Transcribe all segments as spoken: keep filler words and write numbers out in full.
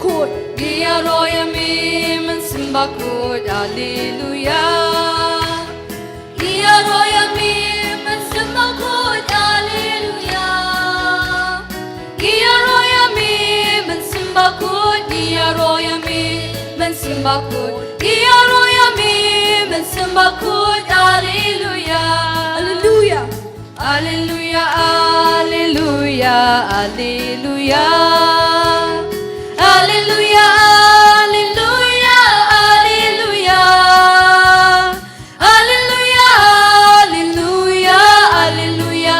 Khuid. Ngi ïaroh ïa me Mynsiem Bakhuid, Alleluia. Ngi ïaroh ïa me Mynsiem Bakhuid, Alleluia. Ngi ïaroh ïa me Mynsiem Bakhuid, ngi ïaroh ïa me Mynsiem Bakhuid, ngi ïaroh ïa me Mynsiem Bakhuid, Alleluia. Alleluia. Alleluia, alleluia, alleluia. Alleluia, alleluia, alleluia. Alleluia, alleluia, alleluia,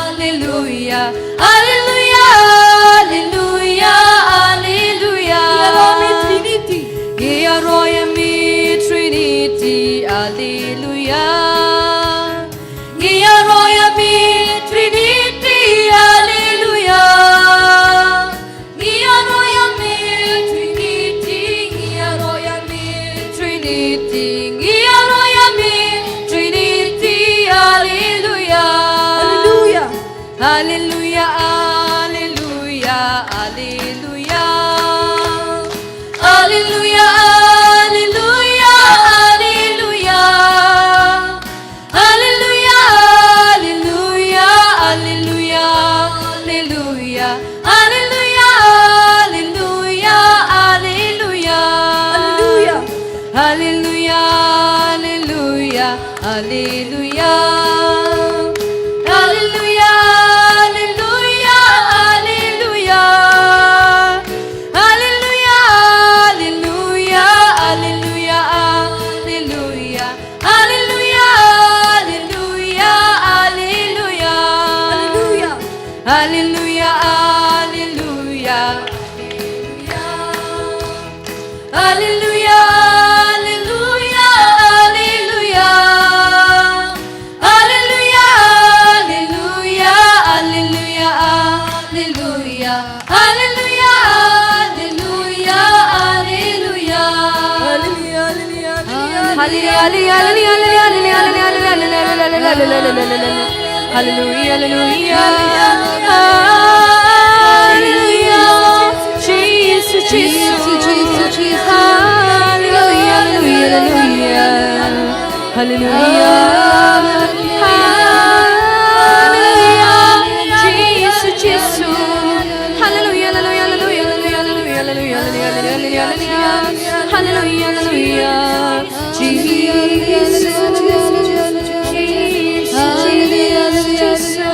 alleluia. Alleluia, alleluia, alleluia. Ngi ïaroh ïa me Trinity. Ngi ïaroh ïa me Trinity, alleluia. Ngi ïaroh ïa me Trinity, alleluia. Ngi ïaroh ïa me Trinity, ngi ïaroh ïa me Trinity, ngi ïaroh ïa me Trinity, alleluia. Alleluia. Alleluia, alleluia, alleluia. Alleluia, alleluia, alleluia. Alleluia, alleluia, alleluia, alleluia. Alleluia, alleluia, alleluia. Alleluia. Alleluia, alleluia, alleluia. Alleluia, alleluia, alleluia. Alleluia, alleluia, alleluia, alleluia. Alleluia, alleluia, alleluia. Alleluia. Alleluia, alleluia, alleluia. Alleluia, alleluia, alleluia. Alleluia, alleluia, alleluia, alleluia. Alleluia, alleluia, alleluia. Alleluia, alleluia, alleluia. Alleluia, alleluia, alleluia. Alleluia, alleluia. Alleluia. Jisu, Jisu, Jisu, Jisu. Alleluia, alleluia, alleluia. Alleluia. Alleluia. Jisu, Jisu. Alleluia, alleluia, alleluia. Alleluia, alleluia. Jisu, Jisu, Jisu.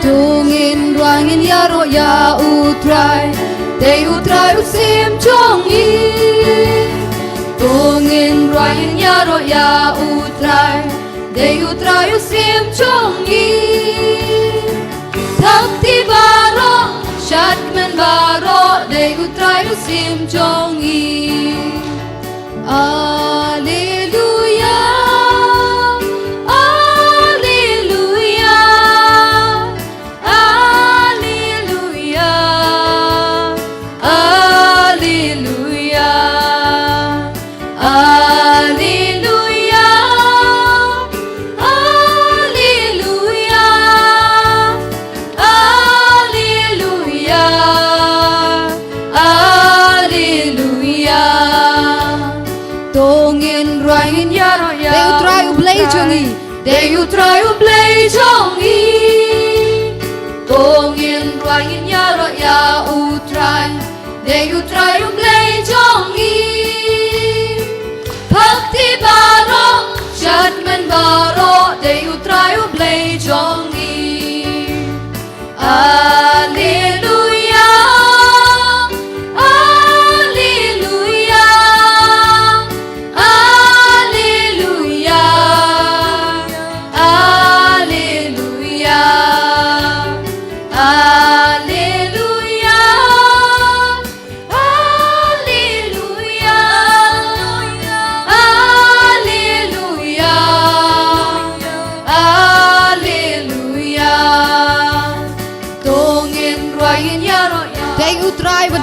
To ngin ruh ngin ïaroh ïa U Trai, dei U Trai u Syiem jong ngi. To ngin ruh ngin ïaroh ïa U Trai, dei U Trai u Syiem jong ngi. Thakti baroh, shadkmen baroh, dei U Trai u Syiem jong ngi. Alleluia, alleluia, alleluia, alleluia, alleluia. Alleluia, alleluia, alleluia. To ngin ruh ngin ïaroh ïa, dei U Trai U Blei jong ngi. Dei U Trai U Blei jong ngi. To ngin ruh ngin ïaroh ïa U Trai, dei U Trai U Blei jong ngi. Thakti baroh, shadkmen baroh, dei U Trai U Blei jong ngi. Alleluia, alleluia, alleluia.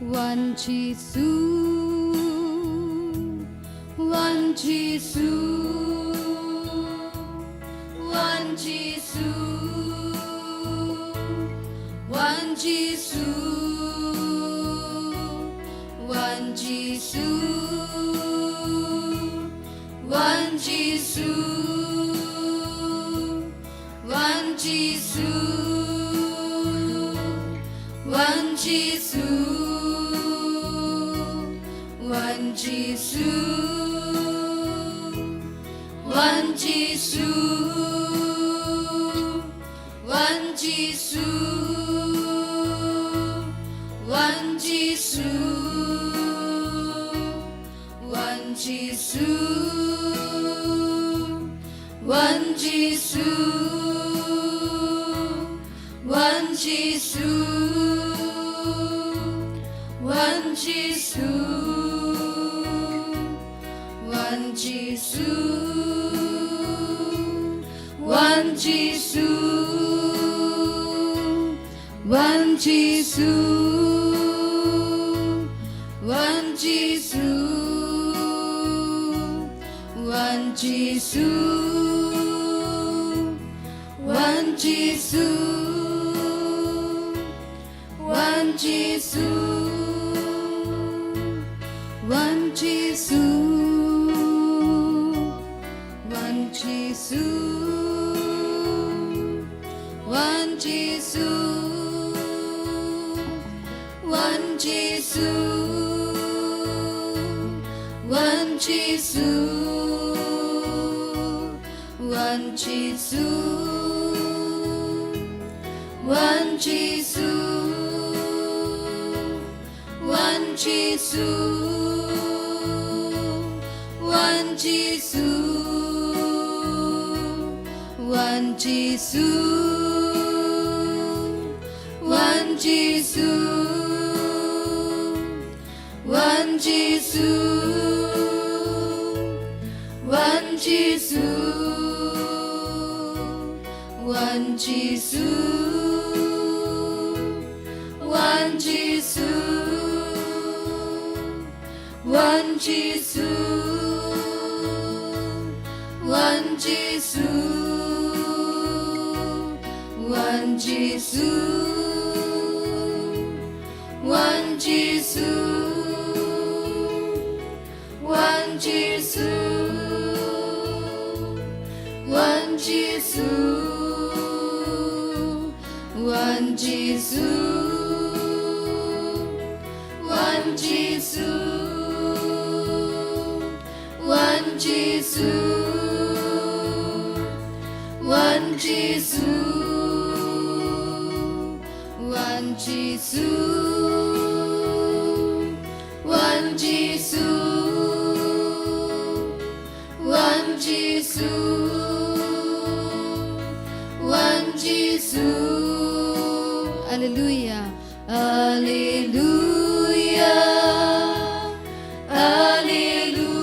Wan Jisu, wan Jisu, wan Jisu, wan Jisu, wan Jisu, wan Jisu. Wan Jisu, wan Jisu, wan Jisu, wan Jisu, wan Jisu, wan Jisu. Wan Jisu, wan Jisu, wan Jisu, wan Jisu, wan Jisu, wan Jisu. Wan Jisu, wan Jisu, wan Jisu, wan Jisu, wan Jisu, wan Jisu. Wan Jisu, wan Jisu, wan Jisu, wan Jisu, wan Jisu, wan Jisu. Wan Jisu, wan Jisu, wan Jisu, wan Jisu, wan Jisu, wan Jisu, wan Jisu. Wan Jisu, wan Jisu, wan Jisu, wan Jisu, wan Jisu. Wan Jisu, wan Jisu, wan Jisu, wan Jisu, wan Jisu, wan Jisu, wan Jisu. Wan Jisu, wan Jisu, wan Jisu. Haleluya. Haleluya. Haleluya.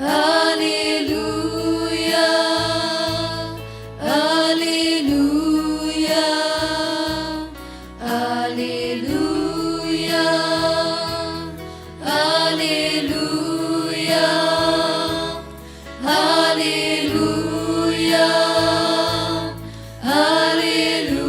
Haleluya, haleluya, haleluya, haleluya, haleluya, haleluya.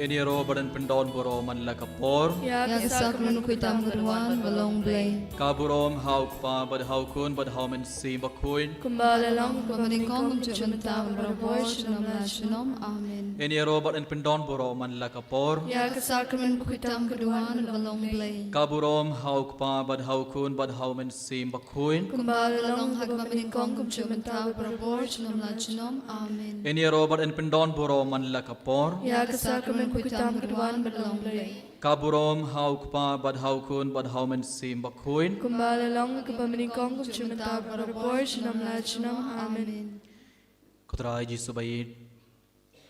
Yn ïaroh bad yn pyndon burom man la ka por. Ïa ka sakramen khuid tam ka duwan ba long Blei. Ka burom ha u Kpa bad ha u Khun bad ha u Mynsiem Bakhuid. Kumba la long, kumba nyngkong, kumjuh mynta bad barabor, junom la junom. Amen. Yn ïaroh bad yn pyndon burom man la ka por. Ïa ka sakramen khuid tam ka duwan ba long Blei. Ka burom ha u Kpa bad ha u Khun bad ha u Mynsiem Bakhuid. Kumba la long, ha kaba nyngkong, kumjuh mynta bad barabor, junom la junom. Amen. Yn ïaroh bad yn pyndon burom man la ka por. Ïa ka sakramen khuid tam ka duwan ba long Blei. Ka burom ha u Kpa bad ha u Khun bad ha u Mynsiem Bakhuid. Kumba la long, ha kaba nyngkong, kumjuh mynta bad barabor, junom la junom. Amen. Ko Trai Jisu ba ïeit,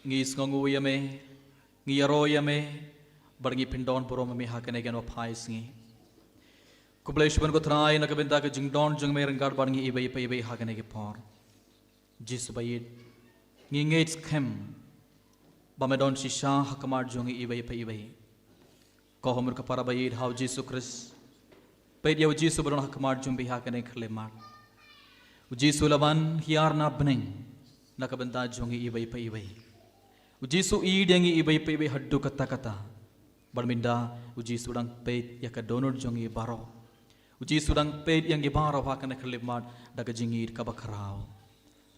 ngi sngewnguh ïa me, ngi ïaroh ïa me, bad ngi pyndon burom ïa me ha kane ka nongphai sngi. Khublei shibun ko Trai na ka bynta ka jingdon jong me ryngkat bad ngi iwei pa iwei ha kane ka por. Jisu ba ïeit, ngi ngeit skhem ba me don shisha ha khmat jong ngi iwei pa iwei. Ko Mut ka para ba ïeit, ha u Jisu Khrist. Peit ïa u Jisu ba don ha khmat jong phi ha kane ka khyllipmat. U Jisu la wan hiar na bneng na ka bynta jong ngi iwei pa iwei. U Jisu ïeit ïa ngi iwei pa iwei haduh katta katta. Bad mynta u Jisu dang peit ïa ka dohnud jong ngi baroh. U Jisu dang peit ïa ngi baroh ha kane ka khyllipmat da ka jingïeit kaba khraw.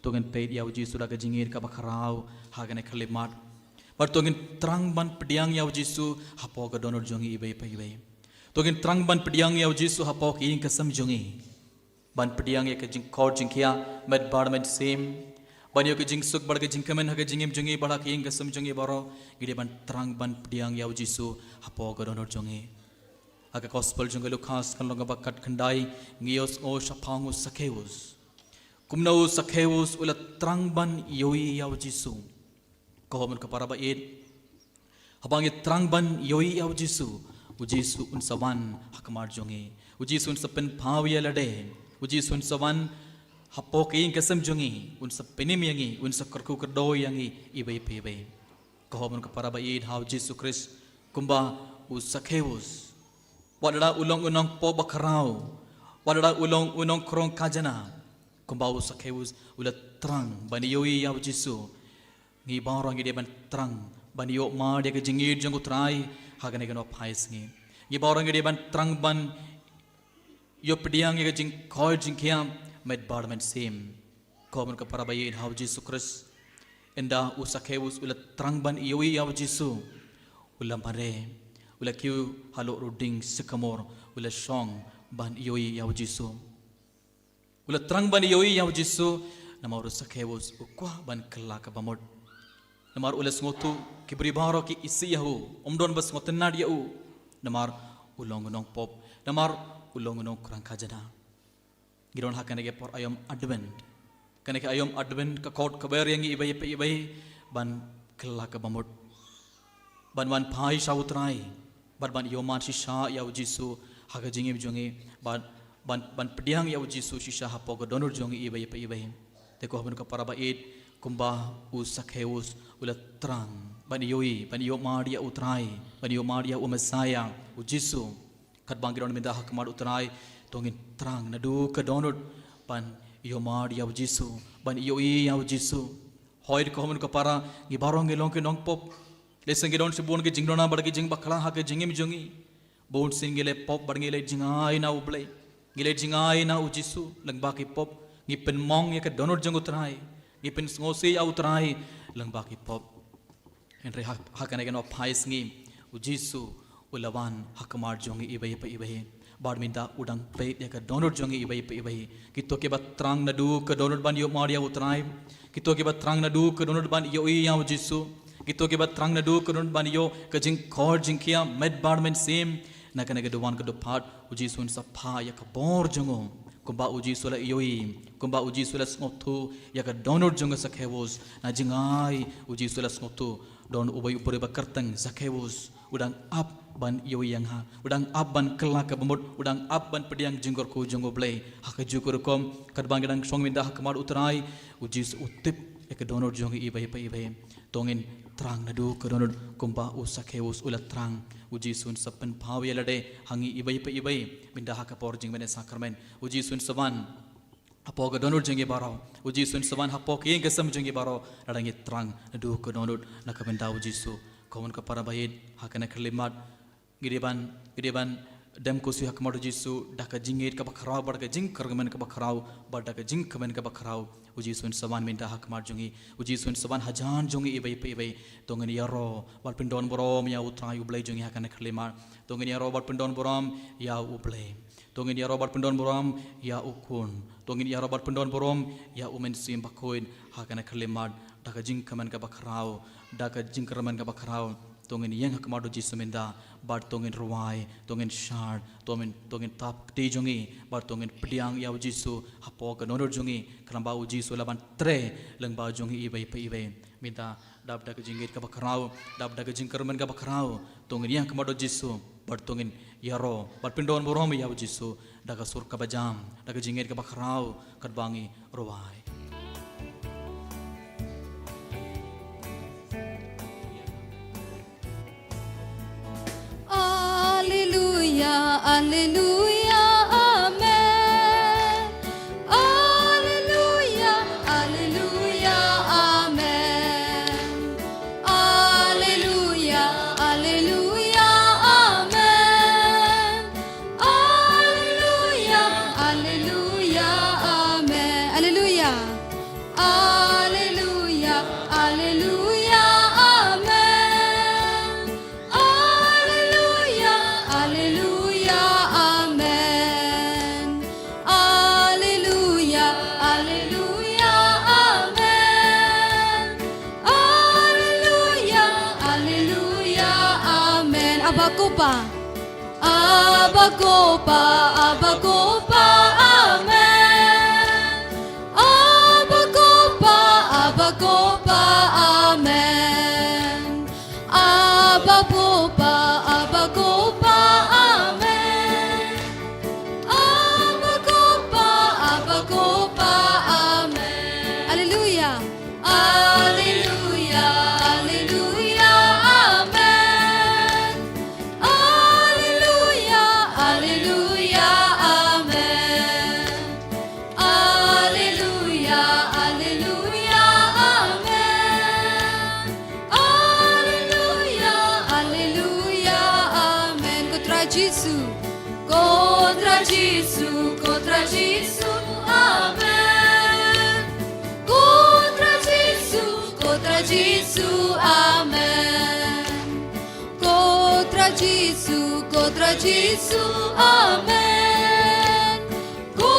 To ngin peit ïa u Jisu da ka jingïeit kaba khraw ha kane ka khyllipmat. Bad to ngin thrang ban pdiang ïa u Jisu hapoh ka dohnud jong ngi iwei pa iwei. To ngin thrang ban pdiang ïa u Jisu hapoh ka ïing ka sem jong ngi. Ban pdiang ïa ka jingkhot jingkhiah met bad mynsiem. Ban ïoh ka jingsuk bad ka jingkmen ha ka jingim jong ngi bad ha ka ïing ka sem jong ngi baroh. Ngi dei ban thrang ban pdiang ïa u Jisu hapoh ka dohnud jong ngi. Ha ka gospel jong ka Lukas ka lynnong kaba khatkhyndai, ngi ïohsngew shaphang u Sakheus. Kumno u Sakheus u la thrang ban ïohi ïa u Jisu. Ko Mut ka para ba ïeit. Haba ngi thrang ban ïohi ïa u Jisu, u Jisu un sa wan ha khmat jong ngi. U Jisu un sa pynpaw ïa lade. U Jisu un sa wan hapoh ka ïing ka sem jong ngi, un sa pynim ïa ngi, un sa kyrkhu kyrdoh ïa ngi iwei pa iwei. Ko Mut ka para ba ïeit, ha u Jisu Khrist kumba u Sakheus. Wat lada u long u nongpop ba khraw. Wat lada u long u nongkhrong khajna. Kumba u Sakheus u la thrang ban ïohi ïa u Jisu. Ngi baroh ngi dei ban thrang ban ïoh mad ïa ka jingïeit jong u Trai ha kane ka nongphai sngi. Ngi baroh ngi dei ban thrang ban ïoh pdiang ïa ka jingkhot jingkhiah met bad mynsiem. Ko Mut ka para ba ïeit, ha u Jisu Khrist. Ynda u Sakheus u la thrang ban ïohi ïa u Jisu, u la mareh, u la kiew halor u dieng sycamore, u la shong ban ïohi ïa u Jisu. U la thrang ban ïohi ïa u Jisu, namar u Sakheus u kwah ban kylla kaba mut. Namar u la sngewthuh ki briew baroh ki isih ïa u, ym don ba sngewtynnad ïa u. Namar u long u nongpop, namar u long u nongkhrong khajna. Ngi don ha kane ka por aïom Advent. Kane ka aïom Advent ka khot kaba ïa ngi iwei pa iwei ban kylla kaba mut. Ban wan phai sha u Trai. Bad ban ïoh mad shisha ïa u Jisu ha ka jingim jong ngi. Bad ban, ban pdiang ïa u Jisu shisha hapoh ka dohnud jong ngi iwei pa iwei. Te ko Mut ka para ba ïeit, kumba u Sakheus u la thrang ban ïohi, ban ïoh mad ïa u Trai, ban ïoh mad ïa u Messiah, u Jisu. Katba ngi don mynta ha khmat u Trai, to ngin thrang naduh ka dohnud ban ïoh mad ïa u Jisu, ban ïohi ïa u Jisu. Hooid ko Mut ka para, ngi baroh ngi long ki nongpop. Lehse ngi don shibun ki jingduna bad ki jingbakla ha ka jingim jong ngi. Bun sien ngi la pop bad ngi la jingai na u Blei. Ngi la jingai na u Jisu, lyngba ki pop, ngi pynmong ïa ka dohnud jong u Trai. Ngi pynsngewsih ïa U Trai lyngba ki pop. Hynrei ha, ha kane ka nongphai sngi, U Jisu u la wan ha khmat jong ngi iwei pa iwei. Bad mynta u dang peit ïa ka dohnud jong ngi iwei pa iwei. Kito kiba thrang naduh ka dohnud ban ïoh mar ïa U Trai. Kito kiba thrang naduh ka dohnud ban ïohi ïa U Jisu. Kito kiba thrang naduh ka dohnud ban ïoh ka jingkhor jingkhia met bad mynsiem. Na kane ka duwan ka dkhot, U Jisu un sa phah ïa ka bor jong u. Kumba U Jisu la ïohi, kumba U Jisu la sngewthuh ïa ka dohnud jong ka Sakheus. Na jngai U Jisu la sngewthuh, don uwei u briew ba kyrteng Sakheus, u dang ap ban ïohi ïa nga, u dang ap ban kylla ka bamut, u dang ap ban pdiang jingkyrkhu jong U Blei. Ha kajuh ka rukom, katba ngi dang shong mynta ha khmat U Trai, U Jisu u tip ïa ka dohnud jong ngi iwei pa iwei. To ngin thrang naduh ka dohnud kumba u Sakheus u la thrang. U Jisu un sa pynpaw ïa lade ha ngi iwei pa iwei mynta ha ka por jingmane sakramen. U Jisu un sa wan hapoh ka dohnud jong ngi baroh. U Jisu un sa wan hapoh ka ïing ka sem jong ngi baroh lada ngi thrang naduh ka dohnud na ka bynta U Jisu. Ko mon ko para baieit, ha kane ka khyllipmat, ngi dei ban, ngi dei ban dem khuslai ha khmat U Jisu da ka jingngeit kaba khraw, bad da ka jingkyrmen kaba khraw, bad da ka jingkmen kaba khraw. U Jisu un sa wan mynta ha khmat jong ngi. U Jisu un sa wan hajan jong ngi iwei pa iwei. To ngin ïaroh bad pyndonburom ïa U Trai U Blei jong ngi ha kane ka khyllipmat. To ngin ïaroh bad pyndonburom ïa U Blei. To ngin ïaroh bad pyndonburom ïa U Khun. To ngin ïaroh bad pyndonburom ïa U Mynsiem Bakhuid ha kane ka khyllipmat, da ka jingkmen kaba khraw, da ka jingkyrmen kaba khraw. To ngin ïeng ha khmat U Jisu mynta, bad to ngin rwai, to ngin shad, to ngin, to ngin thap kti jong ngi, bad to ngin pdiang ïa U Jisu hapoh ka dohnud jong ngi, khnang ba U Jisu u lah ban trei lyngba jong ngi iwei pa iwei. Mynta, dap da ka jingngeit kaba khraw, dap da ka jingkyrmen kaba khraw, to ngin ïeng ha khmat U Jisu, bad to ngin ïaroh bad pyndonburom ïa U Jisu da ka sur kaba jam, da ka jingngeit kaba khraw, katba ngi rwai. Alleluia, alleluia, amen. Alleluia, alleluia, amen. Alleluia, alleluia, amen. Alleluia, alleluia, amen. Alleluia. Alleluia, alleluia, amen. Alleluia, alleluia, amen. Alleluia, alleluia, amen. Alleluia, alleluia, amen. Abba Ko Pa. Abba Ko Pa, Abba Ko Pa, amen. Abba Ko Pa, Abba Ko Pa, amen. Abba Ko Pa, Abba Ko Pa, amen. Abba Ko Pa, Abba Ko Pa, amen. Alleluia. Alleluia, alleluia, amen. Alleluia, alleluia, amen. Alleluia, alleluia, amen. Alleluia, alleluia, amen. Ko Trai Jisu. Ko Trai Jisu, ko Trai Jisu, amen. Ko Trai Jisu, ko Trai Jisu, amen. Ko Trai Jisu, ko Trai Jisu, amen. Ko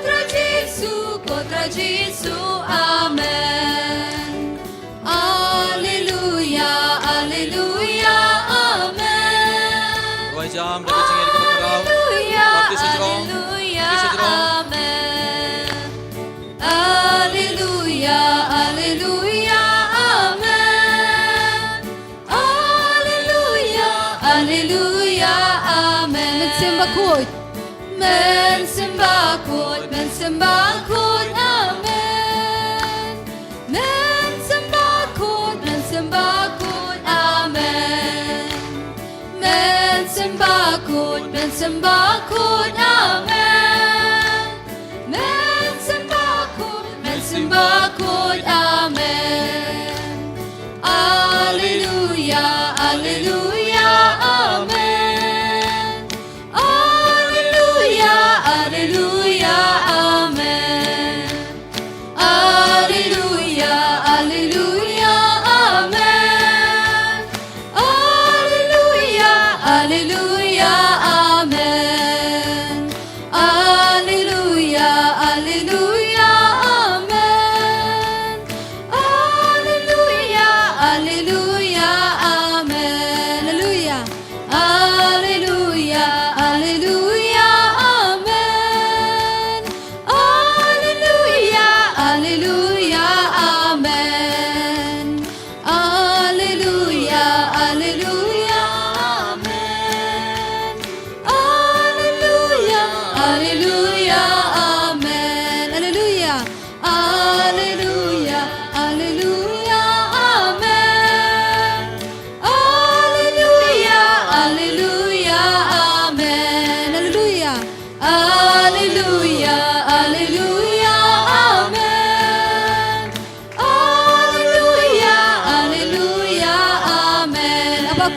Trai Jisu, ko Trai Jisu, amen. Alleluia, alleluia, amen. Rwai jam da ka jingngeit kaba khraw. Alleluia, baptis hajrong. Alleluia, baptis hajrong. Amen. Alleluia, alleluia, amen. Alleluia, alleluia, amen. Mynsiem Bakhuid. Mynsiem Bakhuid, Mynsiem Bakhuid, amen. Mynsiem Bakhuid, Mynsiem Bakhuid, amen. Mynsiem Bakhuid, Mynsiem Bakhuid, amen. Mynsiem Bakhuid, Mynsiem Bakhuid, amen. Alleluia, alleluia, amen. Alleluia, alleluia, amen. Alleluia.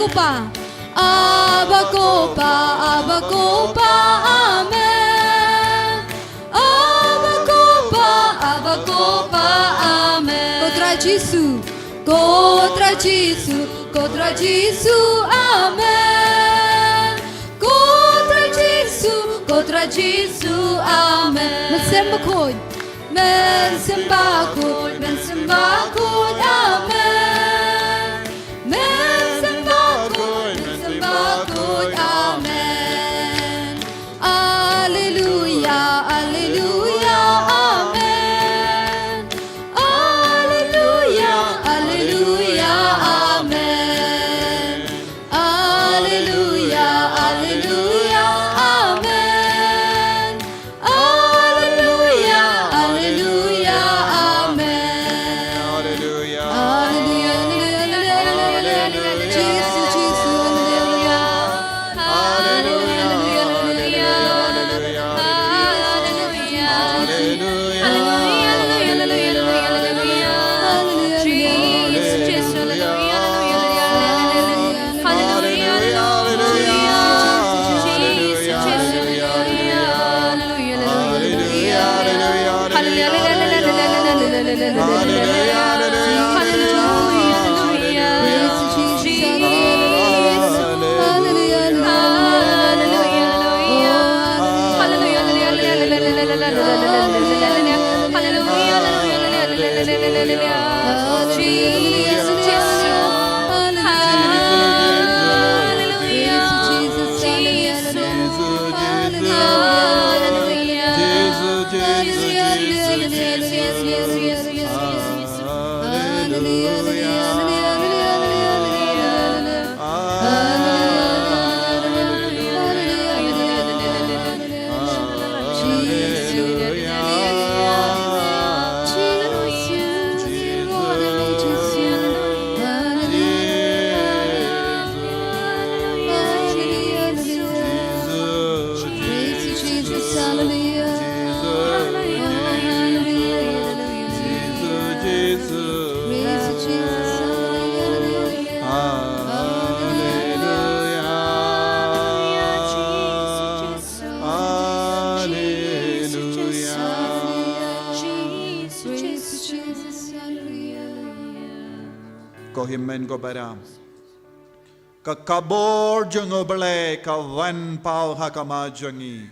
Ko Pa, Abba ko Pa, Abba ko Pa, amen. Abba ko Pa, Abba ko Pa, amen. Ko Trai Jisu, ko Trai Jisu, ko Trai Jisu, amen. Ko Trai Jisu, ko Trai Jisu, amen. Mynsiem Bakhuid, Mynsiem Bakhuid, Mynsiem Bakhuid, amen. Mynsiem Bakhuid, Mynsiem Bakhuid, amen. Alleluia, alleluia, amen. Alleluia, alleluia, amen. Alleluia, alleluia, amen. Alleluia, alleluia, amen. Alleluia. Alleluia, alleluia, alleluia, alleluia. Jisu, Jisu, alleluia. Alleluia, alleluia, alleluia, alleluia. Alleluia, alleluia, alleluia, alleluia. Jisu, Jisu, alleluia, alleluia, alleluia. Alleluia, alleluia, alleluia. Jisu, Jisu, alleluia, alleluia, alleluia. Alleluia, alleluia, alleluia, alleluia. Alleluia, alleluia, alleluia. Alleluia, alleluia. Jisu, Jisu, alleluia. Alleluia, alleluia, alleluia. Alleluia, alleluia, alleluia. Alleluia, alleluia, alleluia. Alleluia, alleluia, alleluia. Jisu, Jisu. Alleluia. Jisu, Jisu. Alleluia. Jisu, Jisu, Jisu, Jisu. Alleluia. Ko hynmen ko para, ka kabor jong U Blei ka wan paw ha khmat jong ngi.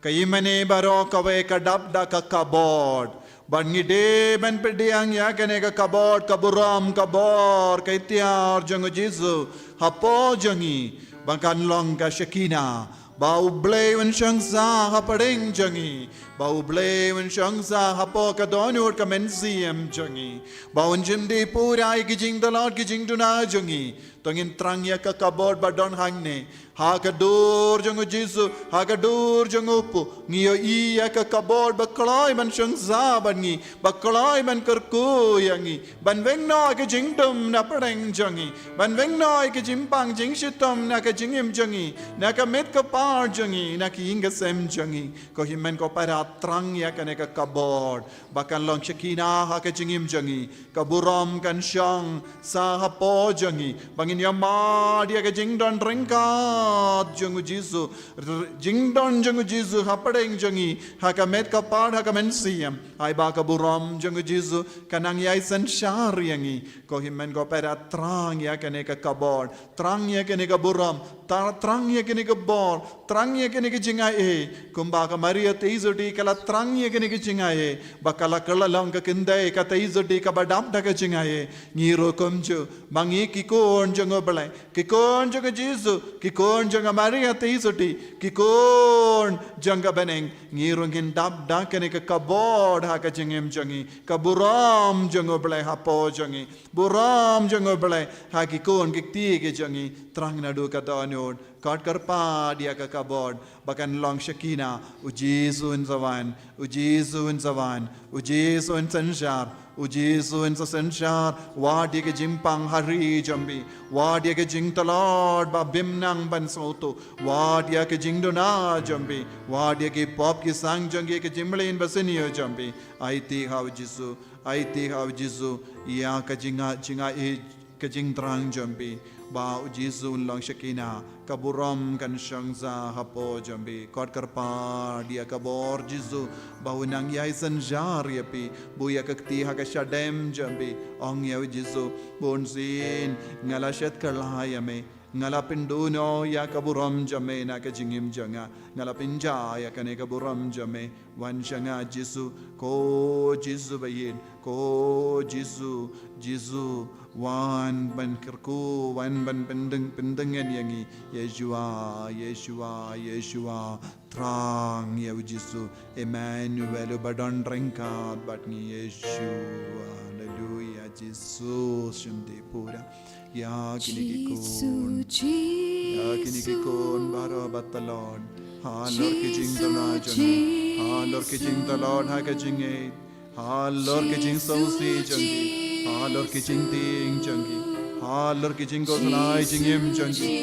Ka imane baroh kawei ka dap da ka kabor. Ban ngi dei ban pdiang ïa kane ka kabor, ka burom, ka bor, ka iktiar jong U Jisu hapoh jong ngi. Ba kan long ka Shekinah. Ba U Blei un shong sah hapdeng jong ngi. Ba U Blei un shong sah hapoh ka dohnud ka mynsiem jong ngi. Ba un jin dei pura ïa ki jingtlot ki jingduna jong ngi. To ngin thrang ïa ka kabor ba don hangne. Ha ka dur jong U Jisu, ha ka dur jong U Blei. Ngi ïohi ïa ka kabor ba kloi ban shong sah bad ngi, ba kloi ban kyrkhu ïa ngi, ban weng noh ïa ka jingdum na pdeng jong ngi, ban weng noh ïa ka jingpang jingshitom na ka jingim jong ngi, na ka met ka par jong ngi, na ka ïing ka sem jong ngi. Ko hynmen ko para, thrang ïa kane ka kabor ba kan long Shekinah ha ka jingim jong ngi. Ka burom kan shong sah hapoh jong ngi. Ba ngin ïa mad ïa ka jingdon ryngkat jong U Jisu. R-, jingdon jong U Jisu hapdeng jong ngi. Ha ka met ka par ha ka mynsiem. Ai ba ka burom jong U Jisu kan nang ïai synshar ïa ngi. Ko hynmen ko para, thrang ïa kane ka kabor. Thrang ïa kane ka burom, ta-, thrang ïa kane ka bor, thrang ïa kane ka jingai. Kumba ka Maria Theisotti ka la thrang ïa kane ka jingai. Ba ka la kylla long ka kynthei ka Theisotti kaba dap da ka jingai. Ngi ruh kumjuh, ma ngi ki khun jong U Blei, ki khun jong U Jisu, ki khun jong ka Maria Theisotti, ki khun jong ka bneng. Ngi ruh ngin dap da kane ka kabor ha ka jingim jong ngi, ka burom jong U Blei hapoh jong ngi. Burom jong U Blei ha ki khun ki kti ki jong ngi, thrang naduh ka dohnud, khot kyrpad ïa ka kabor ba kan long Shekinah. U Jisu un sa wan, U Jisu un sa wan, U Jisu un synshar, U Jisu un sa synshar. Wad ïa ka jingpang ha ri jong phi, wad ïa ka jingtlot ba phim nang ban sngewthuh, wad ïa ka jingduna jong phi, wad ïa ki pop ki sang jong phi, ka jingmlien ba sniew jong phi. Aiti ha U Jisu, aiti ha U Jisu ïa ka jinga, jingai ka jingthrang jong phi, ba u Jisu un long shakina, ka burom kan shong sa hapoh jong phi. Kot kyrpad ïa ka bor Jisu, ba u nang ïai synshar ïa phi, buh ïa ka kti ha ka shadem jong phi, ong ïa u Jisu, bunsien nga la shet kylla ïa me, nga la pynduh noh ïa ka burom jong me na ka jingim jong nga, nga la pynjah ïa kane ka burom jong me, wan sha nga Jisu, ko Jisu ba ïeit, ko Jisu, Jisu, wan ban kyrkhu, wan ban pyndeng, pyndeng ïa ngi, Yeshua, Yeshua, Yeshua, thrang ïa u Jisu, Emmanuel, uba don ryngkat bad ngi, Yeshua, haleluya, Jisu, shim dih pura. Ïa kine ki khun, ïa kine ki khun baroh ba tlot halor ki jingthrang jong ngi, halor ki jingtlot ha ka jingngeit, halor ki jingsngewsih jong ngi, halor ki jingtieng jong ngi, halor ki jingkhuslai jingim jong ngi,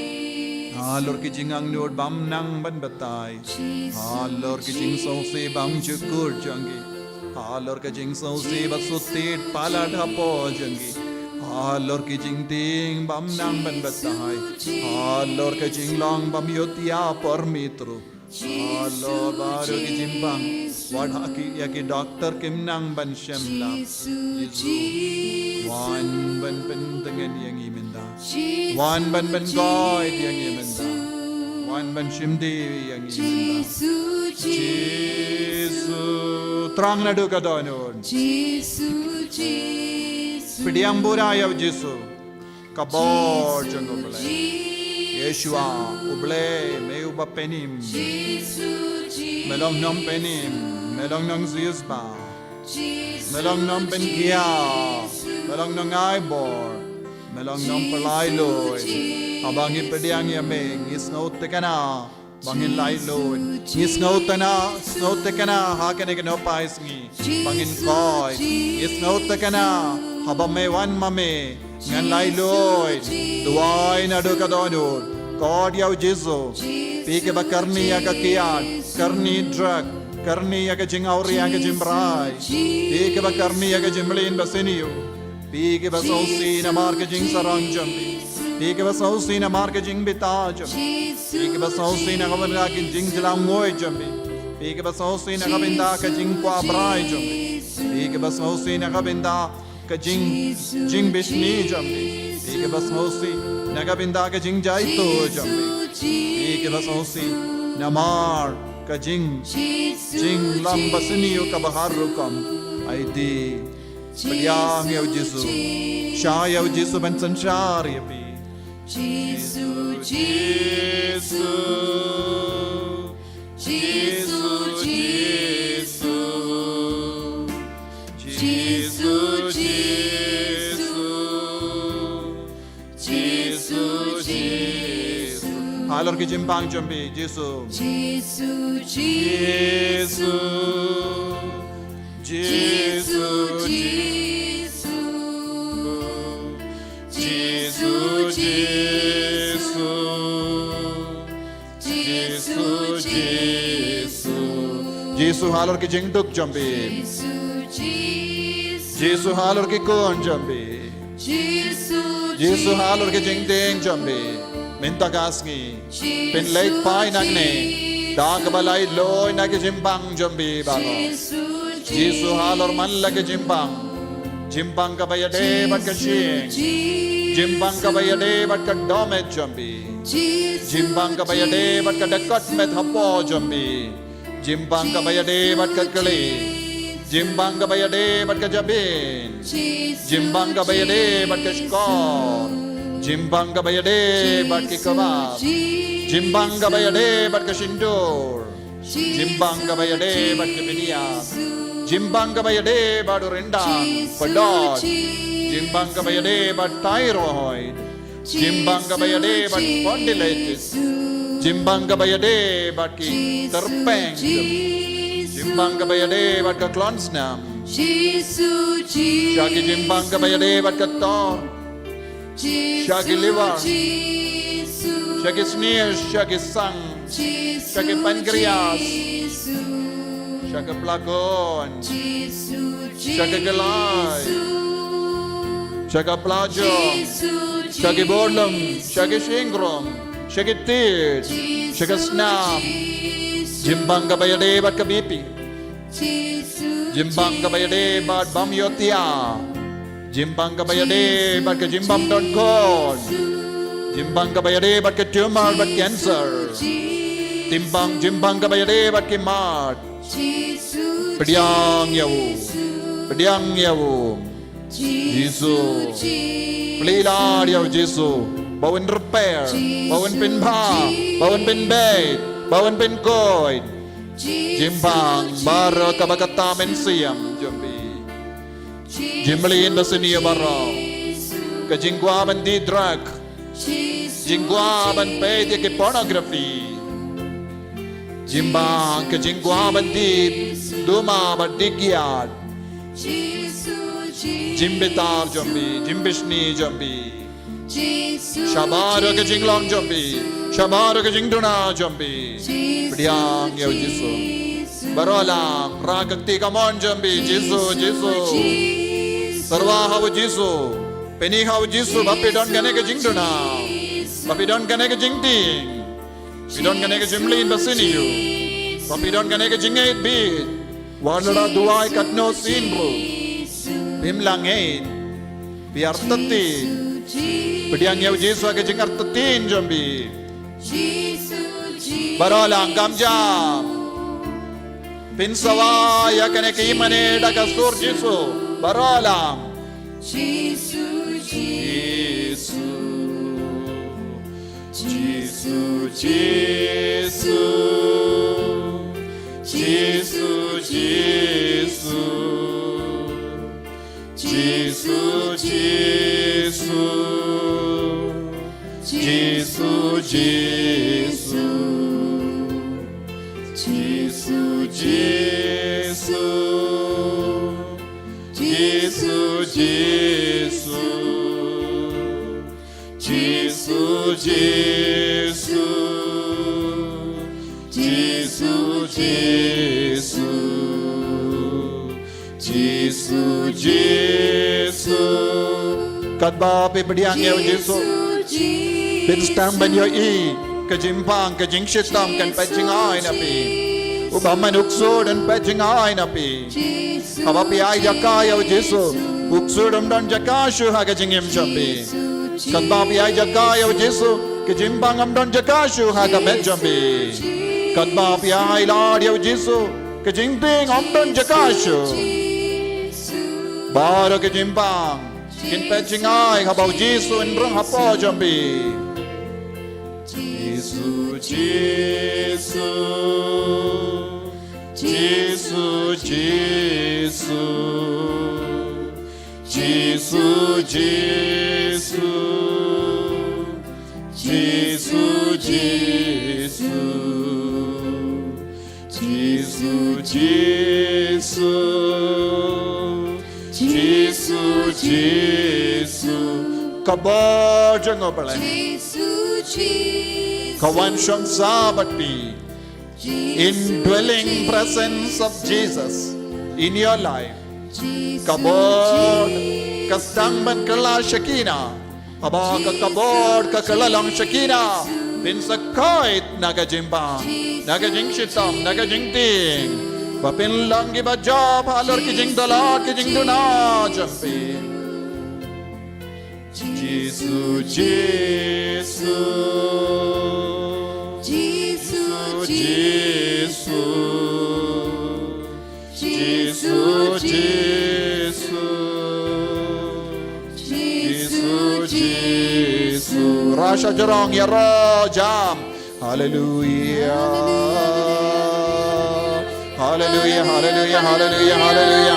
halor ki jingangnud bym nang ban batai, halor ki jingsngewsih bymjukut jong ngi, halor ka jingsngewsih ba shu tied palat hapoh jong ngi, halor ki jingtieng bym nang ban batai, halor ka jinglong bym ïohthiah por mih ruh, halor baroh ki jingpang, wat ha ki, ïa ki doktor kim nang ban shem lad. Jisu, wan ban pyntngen ïa ngi mynta. Wan ban pynkoit ïa ngi mynta. Wan ban shim dih ïa ngi mynta. Jisu, thrang naduh ka dohnud. Pdiang pura ïa u Jisu. Ka bor jong U Blei. Yeshua, U Blei, me uba pynim. Me long nongpynim, me long nongsiewspah. Me long nongpynkhiah, me long nongaibor, me long nongpynlait luid. Haba ngi pdiang ïa me, ngi sngew thikna ba ngin lait luid. Ngi sngew thikna, sngew thikna ha kane ka nohpaish ngi ba ngin koit. Ngi sngew thikna haba me wan ma me, ngan lait luid. Duwai naduh ka dohnud. Kot ïa u Jisu. Phi kiba kyrni ïa ka kiad, kyrni drug, kyrni ïa ka jingawria ka jingbrai. Phi kiba kyrni ïa ka jingmlien ba sniew. Phi kiba sngewsih namar ka jingsarong jong phi. Phi kiba sngewsih namar ka jingbitar jong phi. Phi kiba sngewsih na ka bynta ka jingjlan nguid jong phi. Phi kiba sngewsih na ka bynta ka jingkwah brai jong phi. Phi kiba sngewsih na ka bynta ka jing, jingbishni jong phi. Phi kiba sngewsih na ka bynta ka jingjaituh jong phi. Phi kiba sngewsih namar ka jing, jinglong ba sniew kaba har rukom. Aiti. Pdiang ïa u Jisu. Shah ïa u Jisu ban synshar ïa phi. Jisu, Jisu, Jisu, Jisu, Jisu, Jisu, Jisu, Jisu. Halor ki jingpang jong phi, Jisu. Jisu, Jisu, Jisu, Jisu, Jisu, Jisu. Jisu, Jisu. Jisu halor ki jingduk jong phi. Jisu, Jisu. Jisu halor ki khun jong phi. Jisu, Jisu halor ki jingtieng jong phi. Mynta ka sngi. Pynleit phai nangne da kaba lait luid na ki jingpang jong phi baroh. Jisu halor man la ki jingpang. Jingpang kaba ïadei bad ka shyieng. Jingpang kaba ïadei bad ka dohmet jong phi. Jingpang kaba ïadei bad ka dkhot met hapoh jong phi. Jingpang kaba ïadei bad ka kli. Jingpang kaba ïadei bad ka jabieng. Jingpang kaba ïadei bad ka shkor. Jingpang kaba ïadei bad ki kbab. Jingpang kaba ïadei bad ka shyntur. Jingpang kaba ïadei bad ka bniat. Jingpang kaba ïadei bad u ryndang. Padot. Jingpang kaba ïadei bad thyroid. Jingpang kaba ïadei bad spondylitis. Jingpang kaba ïadei bad ki tyrpeng. Jingpang kaba ïadei bad ka klon snam. Sha ki jingpang kaba ïadei bad ka tor. Sha ki liver. Sha ki sniew, sha ki sang. Sha ki pancreas. Sha ki plakon. Sha ki khlai. sha ka pla jong, sha ki burlum, sha ki shynrong, sha ki tied, sha ka snam. Jingbang kaba ïadei bad ka B P. Jingbang kaba ïadei bad bym ïohthiah. Jingbang kaba ïadei bad ka jingbym don khun. Jingbang kaba ïadei bad ka tumor bad cancer. Jingbang, jingbang kaba ïadei bad ki mat. Pdiang ïa u. Pdiang ïa u. Jisu. Plie lad ïa u Jisu. Ba un repair. Ba un pynbha. Ba un pynbeit. Ba un pynkhuid. Jingbang baroh kaba kata mynsiem jong phi. Jingmlien ba sniew baroh. Ka jingkwah ban die drug. Jingkwah ban peit ïa ki pornography. Jingbang ka jingkwah ban die duma bad die kiad. Jingbitar jong phi, jingbishni jong phi. Shabar ïa ka jinglong jong phi. Shabar ïa ka jingduna jong phi. Pdiang ïa u Jisu. Baroh lang, rah ka kti kamon jong phi. Jisu, Jisu. Syrwa ha u Jisu. Pyni ha u Jisu ba phi don kane ka jingduna. Ba phi don kane ka jingtieng. Phi don kane ka jingmlien ba sniew. Ba phi don kane ka jingngeit bit. Wat la duwai katno sien ruh. Phim lah ngeit. Phi artatien. Pdiang ïa u Jisu ha ka jingartatien jong phi. Baroh lang kam jam. Pynsawa ïa kane ka imane da ka sur Jisu. Baroh lang. Jisu, Jisu. Jisu, Jisu. Jisu, Jisu. Jisu, Jisu. Jisu, Jisu. Jisu, Jisu. Jisu, Jisu. Jisu, Jisu. Jisu, Jisu. Jisu, Jisu. Katba phi pdiang ïa u Jisu, phin sdang ban ïohi ka jingbang, ka jingshitom kan peit jngai na phi. U bymman u ksuid un peit jngai na phi. Haba phi ai jaka ïa u Jisu, u ksuid um don jaka shuh ha ka jingim jong phi. Katba phi ai jaka ïa u Jisu, ka jingbang um don jaka shuh ha ka met jong phi. Katba phi ai lad ïa u Jisu, ka jingtieng um don jaka shuh. Baroh ka jingbang kin peit jngai haba u Jisu un rung hapoh jong phi. Jisu, Jisu. Jisu, Jisu. Jisu, Jisu. Jisu, Jisu. Jisu, Jisu. Jisu, Jisu. Ka bor jong U Blei. Jisu, Jisu. Ka wan shong sah bad phi. Indwelling presence of Jesus in your life. Ka bor ka sdang ban kylla Shekinah. Haba ka, ka bor ka kylla long Shekinah, phin sa khuid na ka jingbang, na ka jingshitom, na ka jingtieng. Ba phin long kiba jop halor ki jingdalot, ki jingduna jong phi. Jisu, Jisu. Jisu, Jisu. Jisu, Jisu. Jisu, Jisu. Rah shajrong, ïaroh jam. Haleluia. Haleluia, haleluia, haleluia.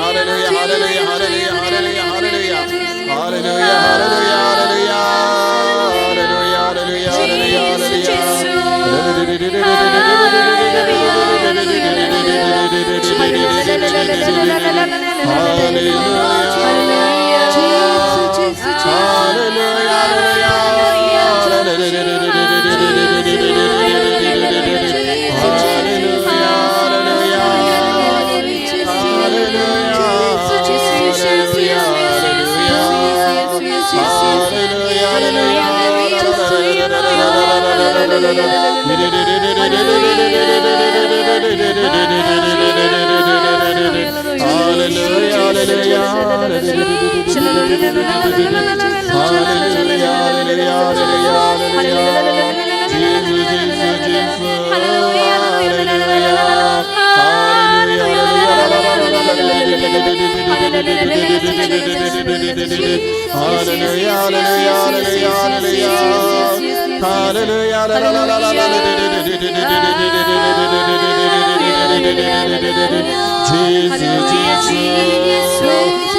Hallelujah, hallelujah, hallelujah. Hallelujah, hallelujah, hallelujah, hallelujah, hallelujah. Jesus, Jesus, Jesus. Hallelujah. Hallelujah, hallelujah, hallelujah. Hallelujah, hallelujah, hallelujah, hallelujah. Hallelujah, la, la, la, la, la, la. Jesus, Jesus.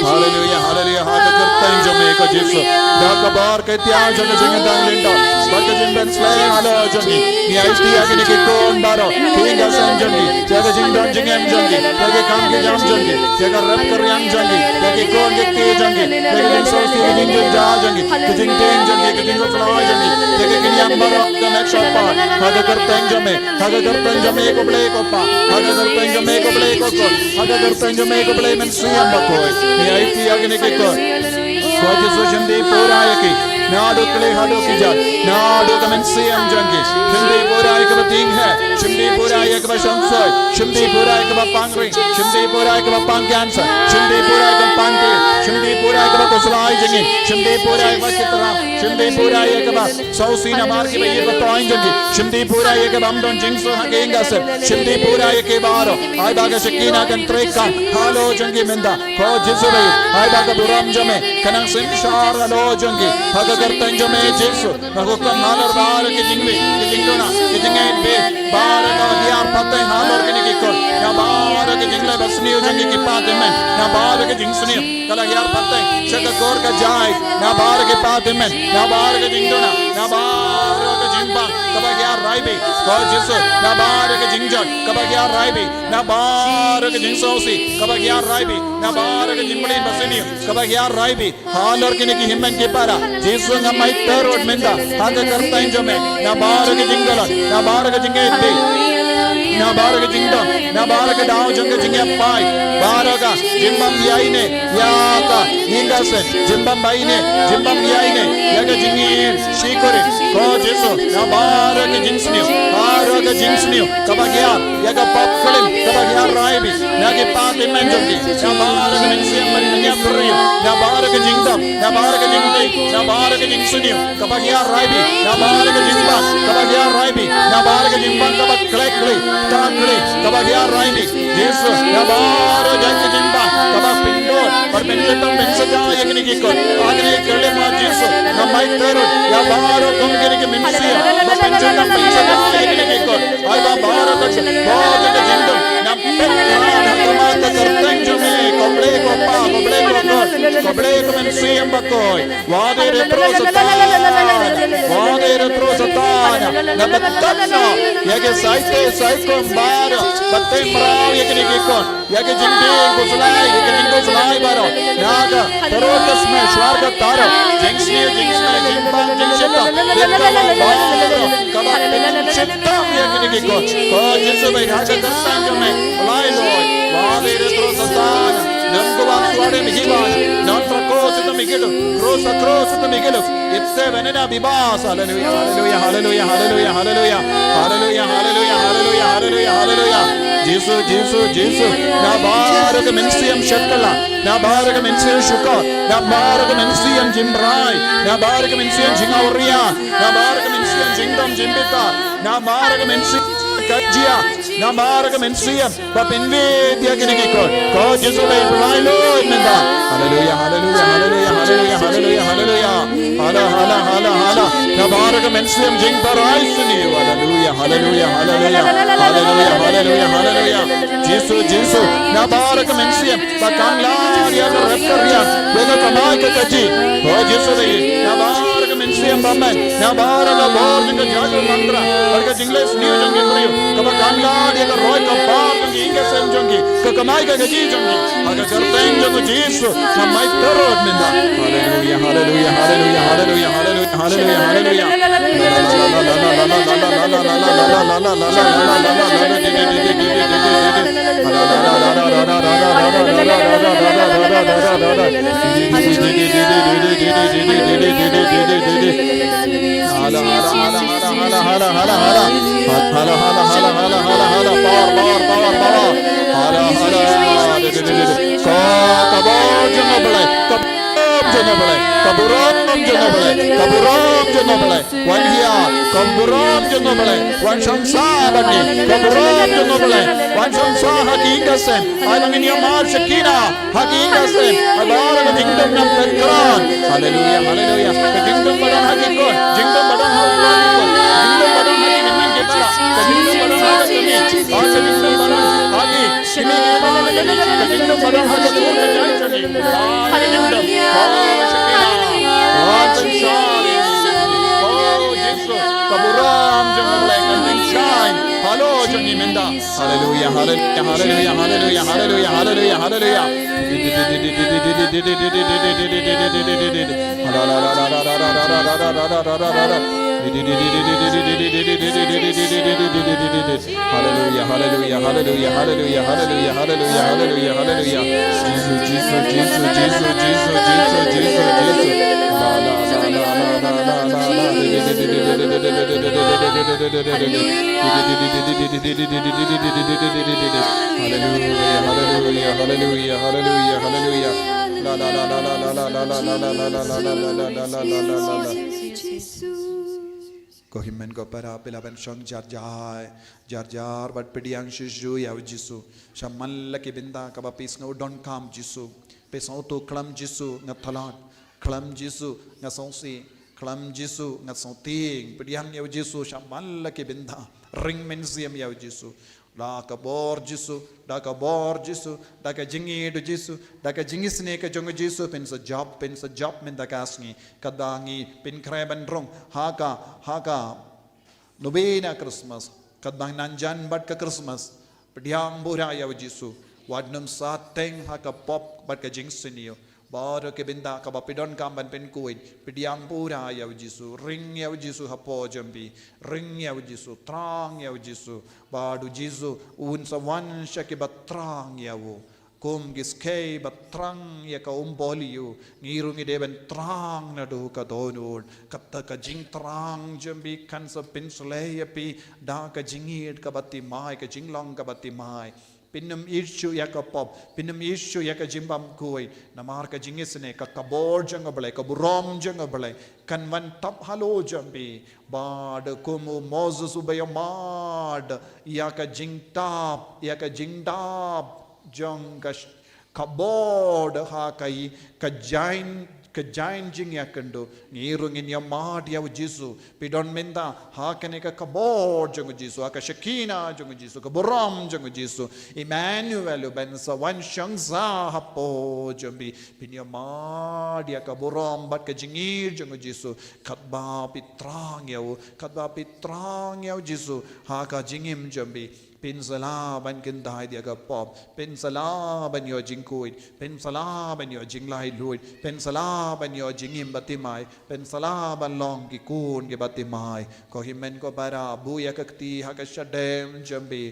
Hallelujah, hallelujah. Ha ka kyrteng jong me ko Jisu. Da ka bor ka ïa jong ka jingdang lynda. Bad ka jingpynsleh halor jong ngi. Ngi aiti ïa kine ki khun baroh. Ki ïing ki sem jong ngi. Ïa ka jingdon jingem jong ngi. Ïa ki kam ki jam jong ngi. Ïa ka rep ka riang jong ngi. Ïa ki khun ki kti jong ngi. Ïa ka jingsngewsih ka jingjynjar jong ngi. Ka jingtieng jong ngi. Ka jingkhuslai jong ngi. Ïa ki kynjang baroh ka met shapar. Ha ka kyrteng jong me. Ha ka kyrteng jong me ko Blei ko Pa. Ha ka kyrteng jong me ko Blei ko Khun. Ha ka kyrteng jong me ko Blei Mynsiem Bakhuid. Ngi aiti ïa kine ki khun. Ko Jisu shim dih pura ïa ki. Naduh kli haduh ki jait. Naduh ka mynsiem jong ki. Shim dih pura ïa kaba tieng heh. Shim dih pura ïa kaba shongshoi. Shim dih pura ïa kaba pang ring. Shim dih pura ïa kaba pang cancer. Shim dih pura ïa kaba pang ti. Shim dih pura ïa kaba khuslai jingim. Shim dih pura ïa kaba chitharam. Shim dih pura ïa kaba sngewsih namar kiba ïeit ba thoiñ jong ki. Shim dih pura ïa kaba ym don jingsuk ha ka ïing ka sem. Shim dih pura ïa ki baroh. Ai ba ka Shekinah kan trei kam halor jong ki mynta. Ko Jisu ba ïeit, ai ba ka burom jong me kan nang synshar halor jong ki. Ha ka kyrteng jong me Jisu. Nga hukum halor baroh ki jingwei, ki jingduna, ki jingngeit beiñ. Baroh ka hiar pateng halor kine ki khun. Na baroh ki jingleh basniew jong ki ki kpa tymmen. Na baroh ki jingsniew. Ka la hiar pateng sha ka kor ka jait. Na baroh ki kpa tymmen. Na baroh ki jingduna. Na baroh ki jingbang. Kaba hiar raibi. Ko Jisu. Na baroh ki jingjot. Kaba hiar raibi. Na baroh ki jingsngewsih. Kaba hiar raibi. Na baroh ki jingmlien basniew. Kaba hiar raibi. Halor kine ki hynmen ki para. Jisu ngam ai tyrut mynta. Ha ka kyrteng jong me. Na baroh ka jingdolon. Na baroh ka jingngeit beiñ. Na baroh ka jingdom. Na baroh ka daw jong ka jingïap phai. Baroh ka jingbym ïaineh ïa ka ïing ka sem. Jingbym baineh. Jingbym ïaineh ïa ka jingïeit. Shikori. Ko Jisu. Na baroh ka jingsniew. Baroh ka jingsniew. Kaba hiar. Ïa ka pop klim, kaba hiar raibi, na ki kpa tymmen jong ki, na baroh ka mynsiem ban ïa briew, na baroh ka jingdom, na baroh ka jingdei, na baroh ka jingsniew, kaba hiar raibi, na baroh ka jingbang, kaba hiar raibi, na baroh ka jingbang, kaba klek kli, ta kli, kaba hiar raibi, Jisu, na baroh jait ka jingbang, kaba pyndonkam, ban pynshitom pynsaja ïa kine ki kot, ha kine ki khyllipmat Jisu, nga ai tyrut, ïa baroh kum kine ki mynsiem, ba pynjot pynsaja ïa kine ki kot. Ai ba baroh ka jingdum, na pynran ha khmat ka kyrteng jong me, ko Blei ko Pa, ko Blei ko Khun, ko Blei ko Mynsiem Bakhuid. Wat ïa ri tru Satan, wat ïa ri tru Satan, na ba tap na ïa ki saite saikum baroh, ba tei mraw ïa kine ki kot. Ïa ka jingdih khuslai, ïa ka jingkhuslai baroh. Na ka tyrwa ka sma, shwa ka tyrwa. Jingsniew, jingsniew, jingbam, jingshitom. Ïa ka baroh. Kaba shitom ïa kine ki kot. Ko Jisu ba ïeit ha ka kyrteng jong me. Lai loi. Wa dei re tro Satan. Nang ko wa suare mi hiban. Nang tro ko sitom mi gilu. Kro sa kro sitom mi gilu. Ipse benena bibas. Haleluya, haleluya, haleluya, haleluya, haleluya. Haleluya, haleluya, haleluya, haleluya, haleluya. Jisu, Jisu, Jisu. Na baroh ka mynsiem shakala. Na baroh ka mynsiem shukor. Na baroh ka mynsiem jingbrai. Na baroh ka mynsiem jingawria. Na baroh ka mynsiem jingdom jingbitar. Na baroh ka mynsiem kajia. Na baroh ka mynsiem ba pynwit ïa kine ki kot. Ko Jisu ba ïeit, pynlait lut mynta. Haleluya, haleluya, haleluya, haleluya, haleluya, haleluya. Hala, hala, hala, hala. Na baroh ka mynsiem jingtharai sniew. Haleluya, haleluya, haleluya. Haleluya, haleluya, haleluya. Jisu, Jisu. Na baroh ka mynsiem ba kam lad ïa ka rep ka riang, ïa ka kamai ka kajih. Ko Jisu ba ïeit. Na baroh ka mynsiem ba men, na baroh ka bor jong ka jaitbynriew mantra, bad ka jingleh sniew jong ki briew, kaba kam lad ïa ka roi ka par jong ki, ïing ka sem jong ki, ka kamai ka kajih jong ki. Ha ka kyrteng jong u Jisu, nga ai tyrot mynta. Haleluya, haleluya, haleluya, haleluya, haleluya, haleluya, haleluya. Hala, hala, hala. Hala, hala, hala, hala, hala, hala. Power, power, power, power. Hala, hala. Ka, ka bor jong U Blei. Ka bor jong U Blei. Ka burom jong U Blei. Ka burom jong U Blei. Wan hiar. Ka burom jong U Blei. Wan shong sah bad ngi. Ka burom jong U Blei. Wan shong sah ha ki ïing ka sem. Ai ba ngin ïoh mar Shekinah. Ha ki ïing ka sem, ha baroh ka jingdum nang pynkhraw. Haleluya, haleluya. Ka jingdum ba don ha ki khun, jingdum ba don ha ki khun, jingdum ba don ha ki hynmen ki para, ka jingdum ba don ha ka kmie, ha ka jingdum ba don ha ki kmie ki para, ka jingdum ba don ha ka tur ka jait ka jingdum. Haleluya. Oh, Shekinah. Oh, Shekinah. Oh, Jisu. Ka burom jong U Blei kan pynshai halor jong ngi mynta. Haleluya, haleluya, haleluya, haleluya, haleluya, haleluya, haleluya. Haleluya, haleluya, haleluya, haleluya, haleluya, haleluya, haleluya, haleluya, haleluya. Jisu, Jisu, Jisu, Jisu, Jisu, Jisu, Jisu, Jisu. La, la, la, la, la, la, la, la, la. Haleluya, haleluya, haleluya, haleluya, haleluya, haleluya. La, la, la, la, la, la. Ko hynmen ko para, phi lah ban shong jar jar, jar jar bad pdiang shuh shuh ïa u Jisu. Shaman la ki bynta kaba phi sngew donkam Jisu. Phi sngew tu khlem Jisu nga thalat, khlem Jisu nga sngewsih, khlem Jisu nga sngewtieng. Pdiang ïa u Jisu shaman la ki bynta. Ring mynsiem ïa u Jisu. Da ka bor Jisu, da ka bor Jisu, da ka jingïeit u Jisu, da ka jingisynei ka jong u Jisu, phin sa jop, phin sa jop mynta ka sngi. Katba ngi pynkhreh ban rung ha ka, ha ka novena Christmas, katba ngi nang jan bad ka Christmas. Pdiang pura ïa u Jisu. Wat nym sa teng ha ka pop bad ka jingsniew. Baroh ki bynta kaba phi donkam ban pynkhuid, pdiang pura ïa u Jisu, ring ïa u Jisu hapoh jong phi, ring ïa u Jisu, thrang ïa u Jisu, bad u Jisu un sa wan sha kiba thrang ïa u. Kum ki skei ba thrang ïa ka umpohliew, ngi ruh ngi dei ban thrang naduh ka dohnud. Kata ka jingthrang jong phi kan sa pynshlei ïa phi da ka jingïeit kaba thymmai, ka jinglong kaba thymmai. Phin ym ïeit shuh ïa ka pop, phin ym ïeit shuh ïa ka jingbymkhuid. Namar ka jingisynei, ka kabor jong U Blei, ka burom jong U Blei kan wan tap halor jong phi. Bad kum u Moses uba ïamad ïa ka jingtap, ïa ka jingtap jong ka sh-, kabor ha ka i-, ka jaiñ, ka jaiñ jingïakynduh. Ngi ruh ngin ïamad ïa u Jisu. Phi don mynta ha kane ka kabor jong u Jisu, ha ka Shekinah jong u Jisu, ka burom jong u Jisu. Emmanuel u ban sa wan shong sah hapoh jong phi. Phin ïamad ïa ka burom bad ka jingïeit jong u Jisu. Katba phi thrang ïa u, katba phi thrang ïa u Jisu ha ka jingim jong phi. Phin sa lah ban kyntait ïa ka pop, phin sa lah ban ïoh jingkhuid, phin sa lah ban ïoh jinglaitluid, phin sa lah ban ïoh jingim bathymmai, phin sa lah ban long ki khun kiba thymmai. Ko hynmen ko para, buh ïa ka kti ha ka shadem jong phi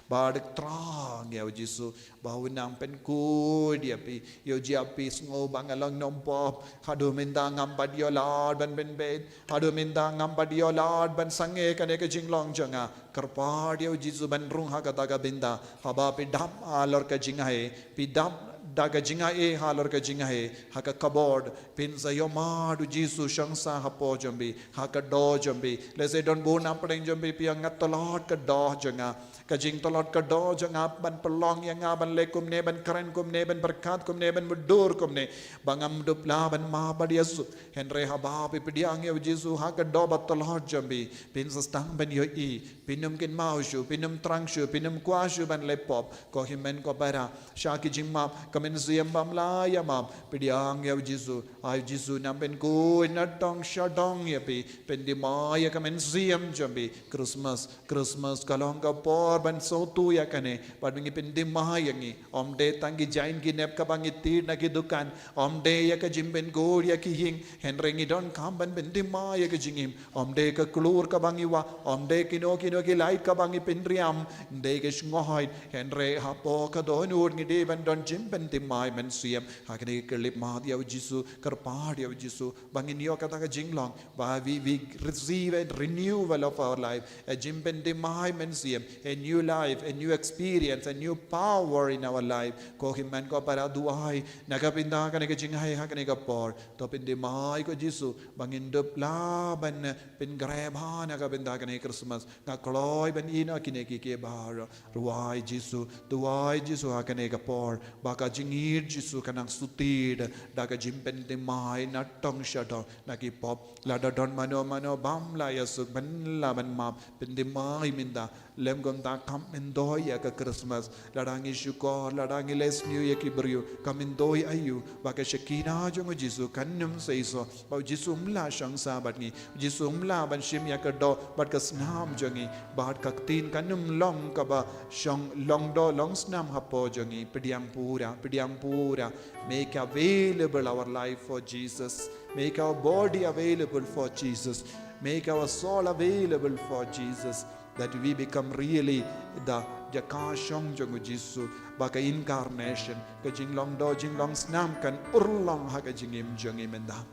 bad thrang ïa u Jisu ba un nang pynkhuid ïa phi. Ïoh jia phi sngew ba nga long nongpop, haduh mynta ngam pat ïoh lad ban pynbeit, haduh mynta ngam pat ïoh lad ban sangeh kane ka jinglong jong nga. Kyrpad ïa u Jisu ban rung ha kata ka bynta. Haba phi dap halor ka jingaiei, phi dap da ka jingaiei halor ka jingaiei, ha ka kabor, phin sa ïamad u Jisu shong sah hapoh jong phi, ha ka doh jong phi. Lehse don bun na pdeng jong phi, phi ong nga tlot ka doh jong nga. Ka jingtlot ka doh jong nga ban pynlong ïa nga ban leh kumne, ban kren kumne, ban pyrkhat kumne, ban mutdur kumne, ba ngam dup lah ban map bad Ïasu. Hynrei haba phi pdiang ïa u Jisu ha ka doh ba tlot jong phi, phin sa sdang ban ïohi. Phin ym kynmaw shuh, phin ym thrang shuh, phin ym kwah shuh ban leh pop. Ko hynmen ko para, sha ki jingmap, ka mynsiem bym lah ïa map, pdiang ïa u Jisu. Ai u Jisu nang pynkhuid na dong sha dong ïa phi, pynthymmai ïa ka mynsiem jong phi. Christmas, Christmas ka long ka por ban sngewthuh ïa kane, bad ngi pynthymmai ïa ngi. Ym dei tang ki jaiñ ki nep kaba ngi thied na ki dukan, ym dei ïa ka jingpynkhuid ïa ki ïing, hynrei ngi donkam ban pynthymmai ïa ka jingim. Ym dei ka klur kaba ngi wah, ym dei kino kino ki light kaba ngi pynriam, ym dei ka sngohait, hynrei hapoh ka dohnud ngi dei ban don jingpyn jingpynthymmai mynsiem. Ha kane ka khyllipmat ïa u Jisu, kyrpad ïa u Jisu ba ngin ïoh kata ka jinglong ba we, we receive a renewal of our life, a jingpynthymmai mynsiem, a new life, a new experience, a new power in our life. Ko hynmen ko para, duwai na ka bynta kane ka jingai ha kane ka por. To pynthymmai ko Jisu ba ngin dup lah ban pyngrep ha na ka bynta kane Christmas. Nga kloi ban ïehnoh kine kiei kiei baroh. Duwai Jisu, duwai Jisu ha kane ka por ba ka jingïeit Jisu kan nang shu tied da ka jingpynthymmai na tong sha tong na ki pop. Lada don mano mano bym lah ïasuk, bym lah ban map, pynthymmai mynta. Lem kumta kam myntoi ïa ka Christmas. Lada ngi shukor, lada ngi leh sniew ïa ki briew, kam myntoi aïu ba ka Shekinah jong u Jisu kan ym seisoh. Ba u Jisu um lah shong sah bad ngi. U Jisu um lah ban shim ïa ka doh bad ka snam jong ngi. Bad ka ktien kan ym long kaba shong long doh long snam hapoh jong ngi. Pdiang pura, pdiang pura. Make available our life for Jesus. Make our body available for Jesus. Make our soul available for Jesus. That we become really the jaka shong jong u Jisu. Ba ka incarnation, ka jinglong doh jinglong snam kan urlong ha ka jingim jong ngi mynta.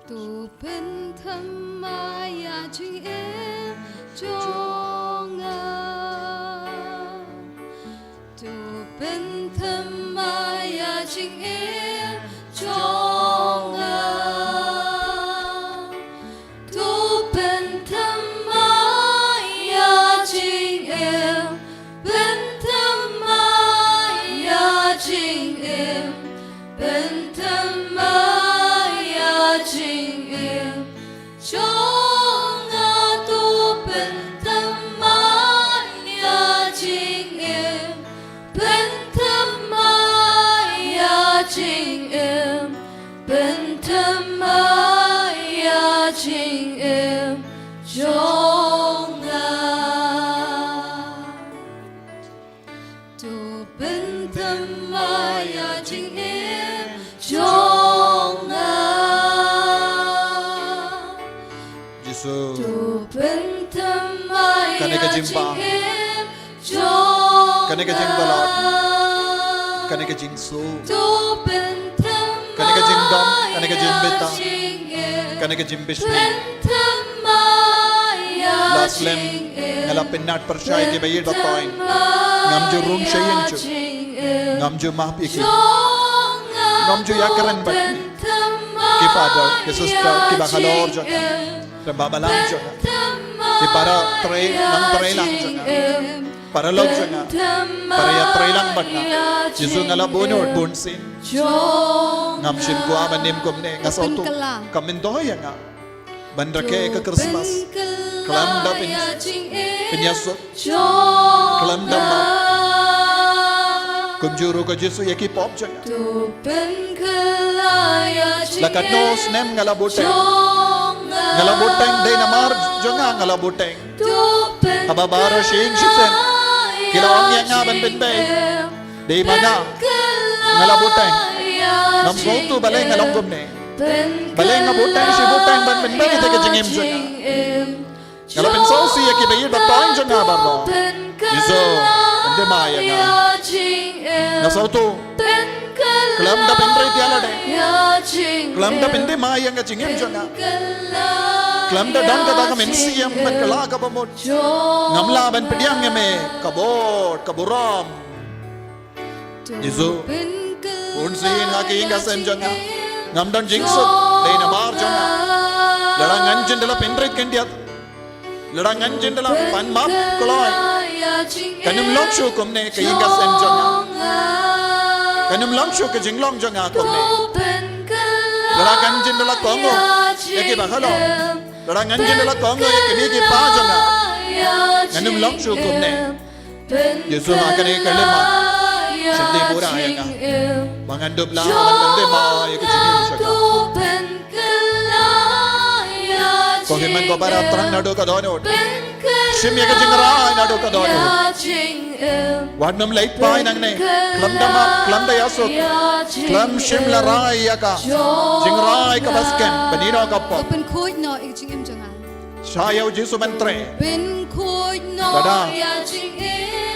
To pynthymmai ïa jingim jong nga. To pynthymmai ïa jingim jong nga. To pynthymmai ïa jingim. Pynthymmai ïa jingim. Pynthymmai ïa jingim jong nga. To pynthymmai ïa jingim. Pynthymmai ïa jingim. Pynthymmai ïa jingim jong nga. To pynthymmai ïa jingim jong nga. Jisu. To pynthymmai ïa jingim jong nga. Kane ka jingim. Kane ka jingim. Kane ka jingim. Kane ka jingdom, kane ka jingbit. Kane ka jingim. Last lem, nga la pynnat pyrshah ïa kiba ïeit ba toiñ. Ngam ju rung sha ïing ju. Ngam ju map ïa ki. Ngam ju ïakren bad ki. Ki father, ki sister, kiba halor jong nga. Kiba balang jong nga. Ki para trei, nang trei lang jong nga. Para lok jong nga. Para ïatrei lang bad nga. Jisu nga la bun ot bun sien. Ngam shym kwah ban im kumne, nga sngewthuh. Kam myntoi ïa nga ban rakhe ka Christmas khlem da pyn, pynïasuk, khlem da map. Kumjuh ruh ko Jisu ïa ki pop jong nga. La katno snem nga la buteng. Nga la buteng dei namar jong nga nga la buteng. Haba baroh shisien ki la ong ïa nga ban pynbeit. Dei ma nga nga la buteng. Ngam sngewthuh balei nga long kumne. Balei nga buteng shi buteng ban pynbeit ïa ka jingim jong nga. Nga la pynsngewsih ïa kiba ïeit ba toiñ jong nga baroh. Jisu, pynthymmai ïa nga. Nga sngewthuh khlem da pynrit ïa lade, khlem da pynthymmai ïa ka jingim jong nga, khlem da don kata ka mynsiem ban kylla kaba mut, ngam lah ban pdiang ïa me ka bor ka burom. Jisu, bun sien ha ka ïing ka sem jong nga ngam don jingsuk, dei namar jong nga. Lada ngan jin da la pynrit khyndiat, lada ngan jin da la pan map kloi, kan ym long shuh kumne ka ïing ka sem jong nga. Kan ym long shuh ka jinglong jong nga kumne. Lada ngan jin da la kohnguh ïa kiba halor, lada ngan jin da la kohnguh ïa ki mei ki pa jong nga, kan ym long shuh kumne. Jisu, ha kane ka lima, shim dei pura ïa nga ba ngan dup lah ban pynthymmai ïa ka jingim jong nga. Ko hynmen ko para, thrang naduh ka dohnud. Shim ïa ka jingrai naduh ka dohnud. Wat nym leit phai nangne khlem da map, khlem da ïasuk, khlem shim la rai ïa ka jingrai kaba skhem ban ïehnoh ka pop. Pynkhuid noh ïa ka jingim jong nga. Shah ïa u Jisu ban trei. Pynkhuid noh ïa ka jingim.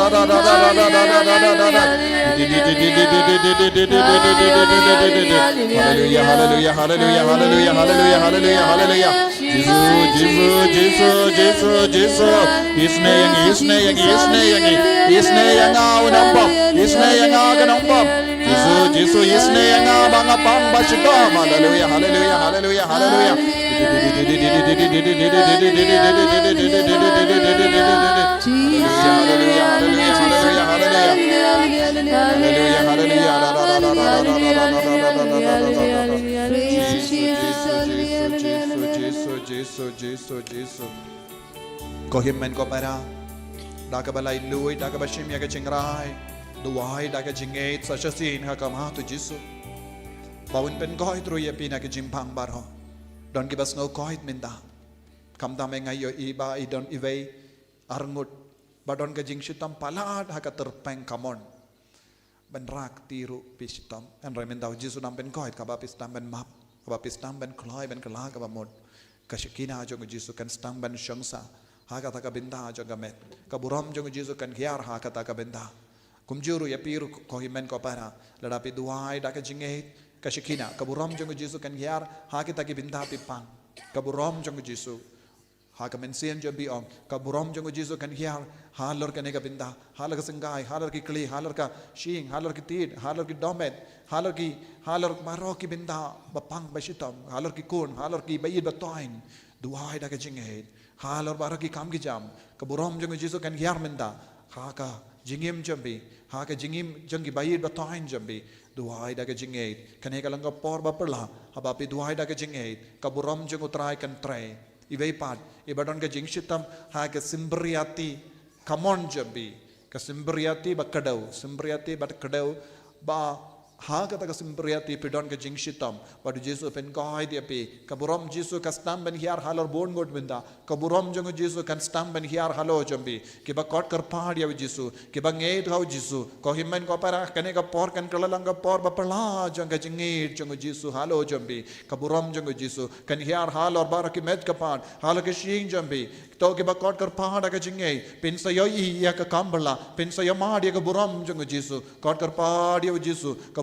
Hallelujah, hallelujah, hallelujah, hallelujah, hallelujah, hallelujah, hallelujah. Jisu, Jisu, Jisu, Jisu, Jisu. Isynei ïa ngi, isynei ïa ngi, isynei ïa ngi. Isynei ïa nga u nongbam, isynei ïa nga ka nongbam. Jisu, Jisu, isynei ïa nga ba nga pang ba shitom. Hallelujah, hallelujah, hallelujah, hallelujah. Hallelujah, hallelujah, hallelujah, hallelujah. Hallelujah, hallelujah. Jisu, Jisu, Jisu, Jisu, Jisu, Jisu, Jisu. Ko hynmen ko para, da kaba laitluid, da kaba shim ïa ka jingrai, duwai da ka jingngeit sa shisien ha khmat u Jisu. Ba un pynkoit ruh ïa phi na ka jingpang baroh. Don kiba sngew koit mynta. Khamtam nga ïohi ba i don iwei arngut ba don ka jingshitom palat ha ka tyrpeng kamon. Ban rak ti ruh phi shitom. Hynrei mynta u Jisu dang pynkoit kaba phi sdang ban map, kaba phi sdang ban kloi, ban kylla kaba mut. Ka shakina jong u Jisu kan sdang ban shong sah ha kata ka bynta jong ka met. Ka burom jong u Jisu kan hiar ha kata ka bynta. Kumjuh ruh ïa phi ruh ko hynmen ko para, lada phi duwai da ka jingngeit, ka shakina, ka burom jong u Jisu kan hiar ha kita ki bynta phi pang. Ka burom jong u Jisu ha ka mynsiem jong phi ong, ka burom jong u Jisu kan hiar halor kane ka bynta, halor ka syngkai, halor ki kli, halor ka shyieng, halor ki tied, halor ki dohmet, halor ki, halor baroh ki bynta ba pang ba shitom, halor ki khun, halor ki ba ïeit ba toiñ. Duwai da ka jingngeit halor baroh ki kam ki jam, ka burom jong u Jisu kan hiar mynta ha ka jingim jong phi, ha ka jingim jong ki ba ïeit ba toiñ jong phi. Duwai da ka jingngeit, kane ka long ka por ba phylla, haba phi duwai da ka jingngeit, ka burom jong u Trai kan trei. Iwei pat iba don ka jingshitom ha ka sympriati kamon jong phi, ka sympriati ba kdew, sympriati ba kdew, ba ha kata ka sympriati phi don ka jingshitom, bad u Jisu u pynkoit ïa phi. Ka burom Jisu ka sdang ban hiar halor bun ngut bynta. Ka burom jong u Jisu kan sdang ban hiar halor jong phi. Kiba khot kyrpad ïa u Jisu, kiba ngeit ha u Jisu, ko hynmen ko para, kane ka por kan kylla long ka por ba phylla jong ka jingngeit jong u Jisu halor jong phi. Ka burom jong u Jisu kan hiar halor baroh ki met ki khmat, halor ki shyieng jong phi. To kiba khot kyrpad da ka jingngeit, phin sa ïohi ïa ka kam phylla, phin sa ïohmad ïa ka burom jong u Jisu. Khot kyrpad ïa u Jisu, ka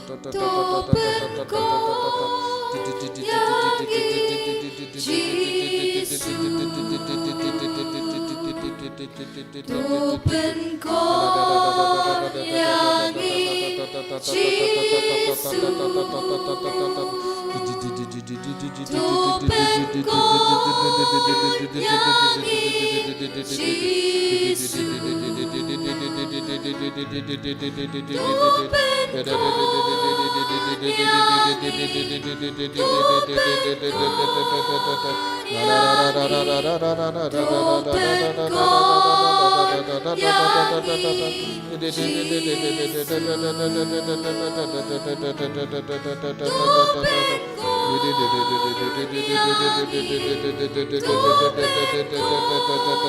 To pynkhop ïa ngi Jisu. To pynkhop ïa ngi Jisu. To pynkhop ïa ngi Jisu. To pynkhop ïa ngi Jisu. To pynkhop ïa ngi Jisu. To pynkhop ïa ngi Jisu. To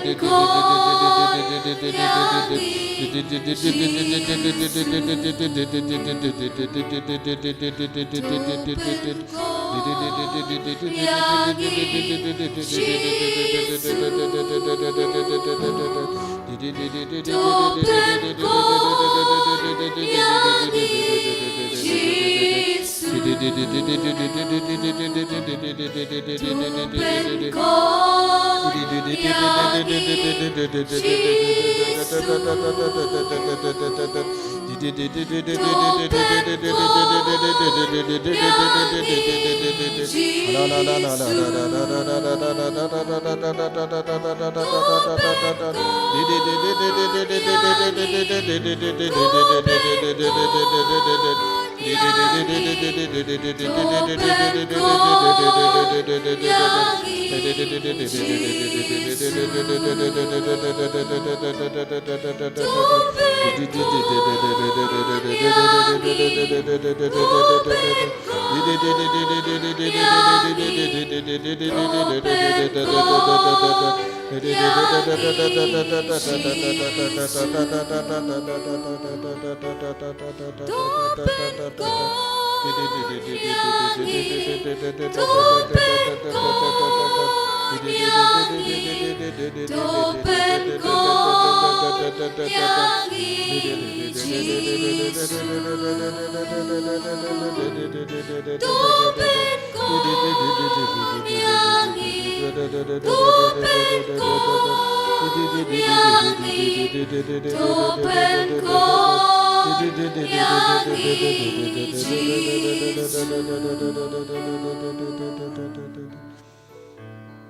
pynkhop ïa ngi Jisu. To pynkhop ïa ngi Jisu. To pynkhop ïa ngi Jisu. To pynkhop ïa ngi Jisu. To pynkhop ïa ngi Jisu.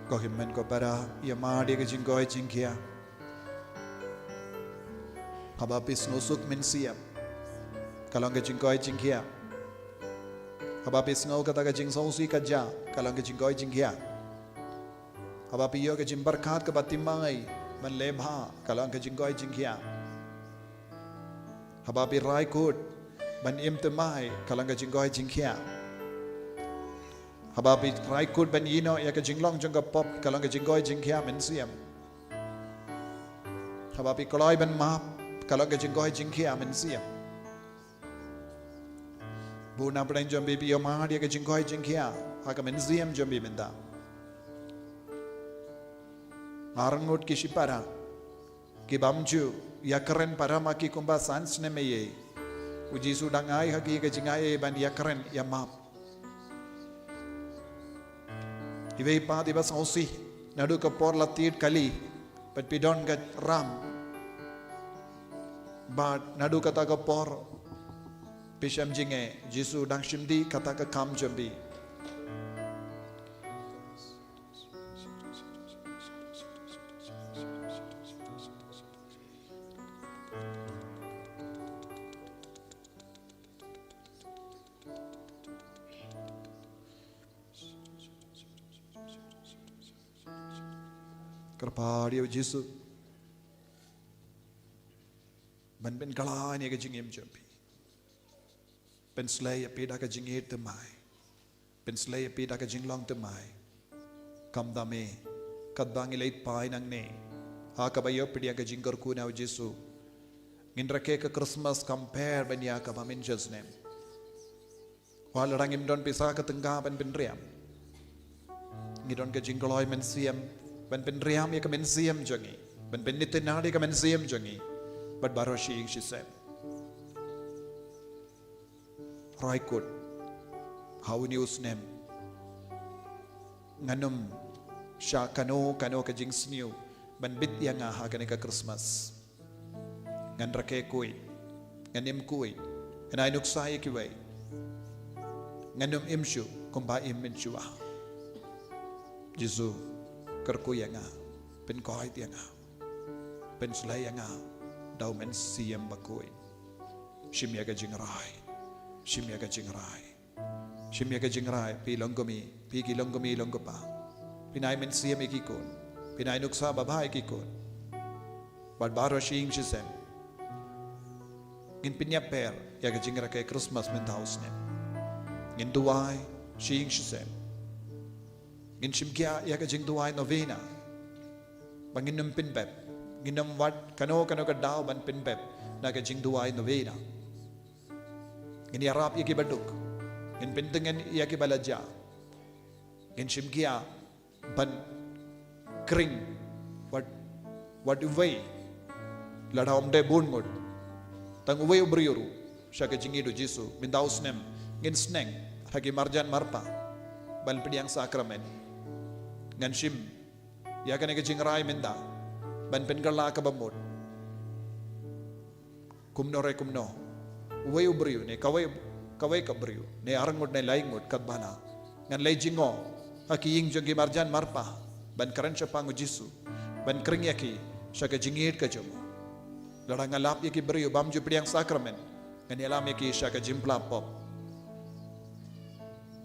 Ko hynmen ko para, ïa mad ïa ka jingkoit jingkhiah. Haba phi sngewsuk mynsiem, ka long ka jingkoit jingkhiah. Haba phi sngew kata ka jingsngewsih ka jia, ka long ka jingkoit jingkhiah. Haba phi ïoh ka jingpyrkhat kaba thymmai ban leh bha, ka long ka jingkoit jingkhiah. Haba phi rai kut ban im thymmai, ka long ka jingkoit jingkhiah. Haba phi rai kut ban ïehnoh ïa ka jinglong jong ka pop, ka long ka jingkoit jingkhiah mynsiem. Haba phi kloi ban map, ka long ka jingkoit jingkhiah mynsiem. Bun na pdeng jong phi, phi ïa mad ïa ka jingkoit jingkhiah ha ka mynsiem jong phi mynta. Arngut ki shipara, ki bym ju ïakren para ma ki kumba san snem ei ei. U Jisu dang ai ha ki ka jingai ei ban ïakren, ïa map. Iwei pat iba sngewsih naduh ka por la tied kali, bad phi don ka ram, bad naduh kata ka por phi shem jingeh, Jisu dang shim dih kata ka kam jong phi. Kyrpad ïa u Jisu ban pynkylla ïa ka jingim jong phi. Pynslei ïa phi da ka jingïeit thymmai. Pynslei ïa phi da ka jinglong thymmai. Kumta me, katba ngi leit phai nangne ha kaba ïoh pdiang ka jingkyrkhu na u Jisu, ngin rakhe ka Christmas kam pher ban ïa kaba mynta snem. Wat la dang ngim don pisa ka tyngka ban pynriam, ngi don ka jingkloi mynsiem ban pynriam ïa ka mynsiem jong ngi, ban pynïaid ïa ka mynsiem jong ngi bad baroh shi ïing shi sem. Rai kut, ha une u snem ngan ym shah kano kano ka jingsniew ban bit ïa nga ha kane ka Christmas. Ngan rakhe khuid, ngan im khuid, ngan ai nuksa ïa kiwei. Ngan ym im shuh kumba im mynshuwa. Jisu, kyrkhu ïa nga, pynkoit ïa nga, pynslei ïa nga da u Mynsiem Bakhuid. Shim ïa ka jingrai, shim ïa ka jingrai. Shim ïa ka jingrai, phi long kum i, phi ki long kum i long kpa. Phin ai mynsiem ïa ki khun, phin ai nuksa babha ïa ki khun. Bad baroh shi ïing shi sem ngin pynïapher ïa ka jingrakhe Christmas mynta u snem. Ngin duwai shi ïing shi sem. Ngin shim khia ïa ka jingduwai novena. Ba ngin ym pynbep, ngin ym wad kano kano ka daw ban pynbep na ka jingduwai novena. Ngin ïarap ïa ki baduk, ngin pyntngen ïa ki balajah. Ngin shim khia ban khring wat, wat uwei, lada ym dei bun ngut, tang uwei u briew ruh sha ka jingïeit u Jisu mynta u snem. Ngin sneng ha ki marjan marpa ban pdiang sakramen. Ngan shim ïa kane ka jingrai mynta ban pynkylla kaba mut. Kumno re kumno, uwei u briew ne kawei, kawei ka briew ne arngut ne laingut katba lah, ngan leit jngoh ha ki ïing jong ki marjan marpa ban kren shaphang u Jisu, ban khring ïa ki sha ka jingïeit ka jong u. Lada nga lap ïa ki briew bym ju pdiang sakramen, ngan ïalam ïa ki sha ka jingpla pop.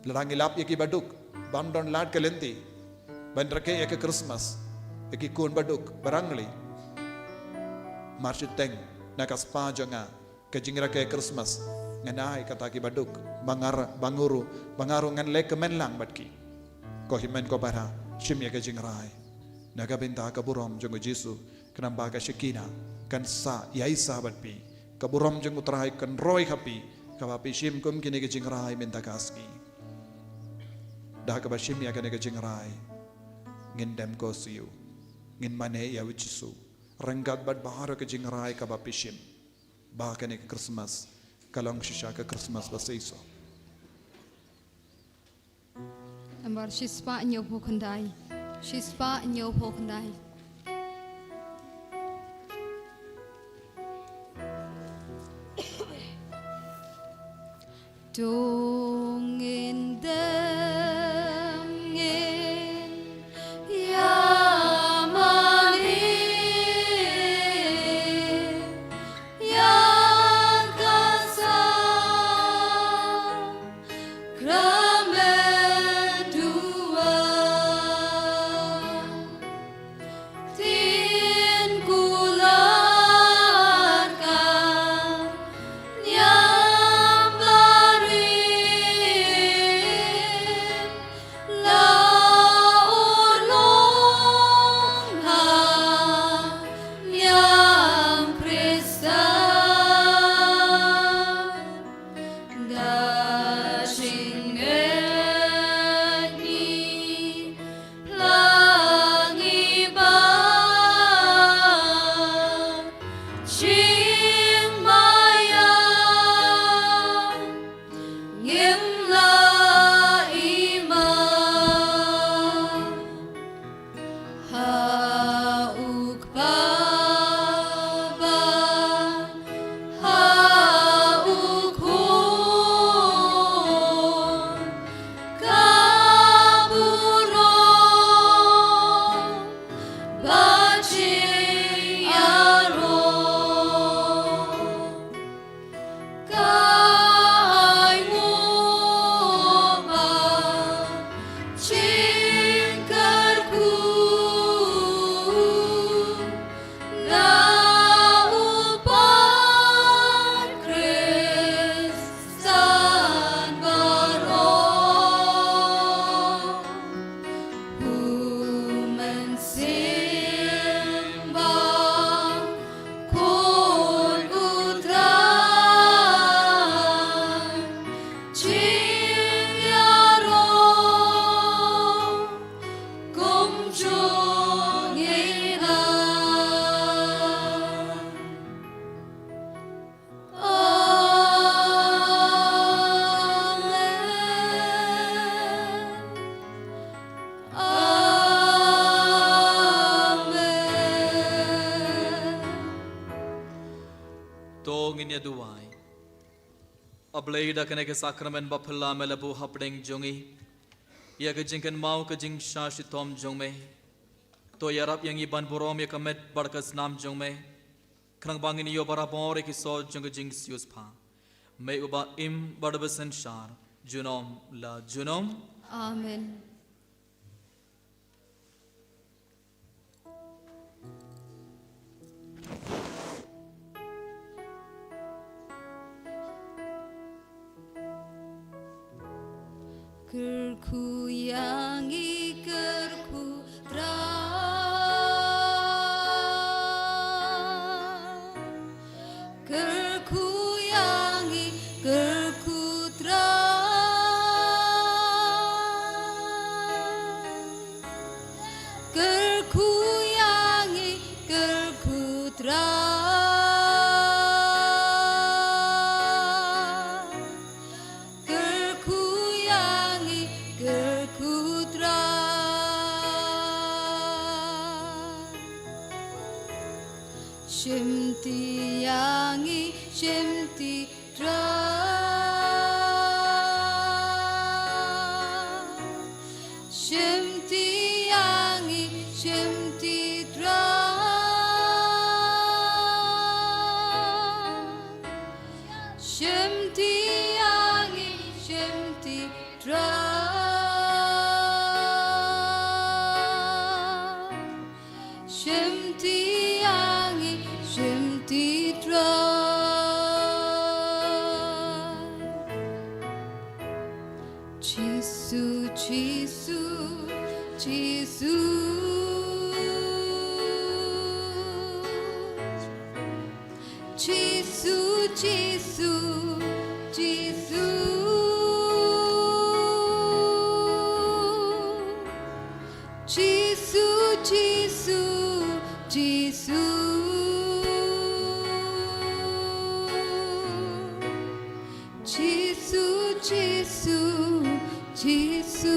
Lada ngi lap ïa ki baduk ban don lad ka lynti ban rakhe ïa ka Christmas ïa ki khun baduk barangli, mar shiteng na ka spah jong nga, ka jingrakhe Christmas ngan ai kata ki baduk, ba nga ruh, ba nga ruh ngan leh kmen lang bad ki. Ko hynmen ko para, shim ïa ka jingrai. Na ka bynta ka burom jong u Jisu, khnang ba ka Shekinah kan sah ïaisah bad phi. Ka burom jong u Trai kan roi ha phi, kaba phi shim kum kine ki jingrai mynta ka sngi. Da kaba shim ïa kane ka jingrai, ngin dem ko siew, ngin mane ïa u Jisu ryngkat bad baroh ka jingrai kaba phi shim. Ba kane ka Christmas ka long shisha ka Christmas ba seisoh. Nambar shispah hynñiewphew khyndai. Shispah hynñiewphew khyndai. To ngin dem ngin ïa mane ïa ka sakramen duwai. Tin kular ka niam barim la urlong ha niam Khrista. Da jingngeit ngi pla ngi ba jingmaïa ngim lah i ma. Ha u Kpa bad ha u Khun ka burom bad jingïaroh. Ka ainguh bad jingkyrkhu na u Paid Khristan baroh. U Mynsiem Bakhuid U Trai, jingïaroh kumjuh ngin ai. Amen. Amen. To ngin ïa duwai. A Blei, da kane ka sakramen baphylla me la buh hapdeng jong ngi ïa ka jingkynmaw ka jingshah shitom jong me. To ïarap ïa ngi ban burom ïa ka met bad ka snam jong me, khnang ba ngin ïoh barabor ïa ki soh jong ka jingsiewspah. Me uba im bad uba synshar junom la junom. Amen. Kyrkhu ïa ngi, kyrkhu Trai. Kyrkhu ïa ngi, kyrkhu Trai. Kyrkhu ïa ngi, kyrkhu Trai. Kyrkhu ïa ngi, kyrkhu Trai. Shimti ïa ngi, shimti Trai. Shimti ïa ngi, shimti Trai. Shimti ïa ngi, shimti Trai. Shim ti ïa ngi, shim ti Trai. Jisu, Jisu, Jisu. Jisu, Jisu, Jisu. Jisu, Jisu, Jisu. Jisu, Jisu, Jisu.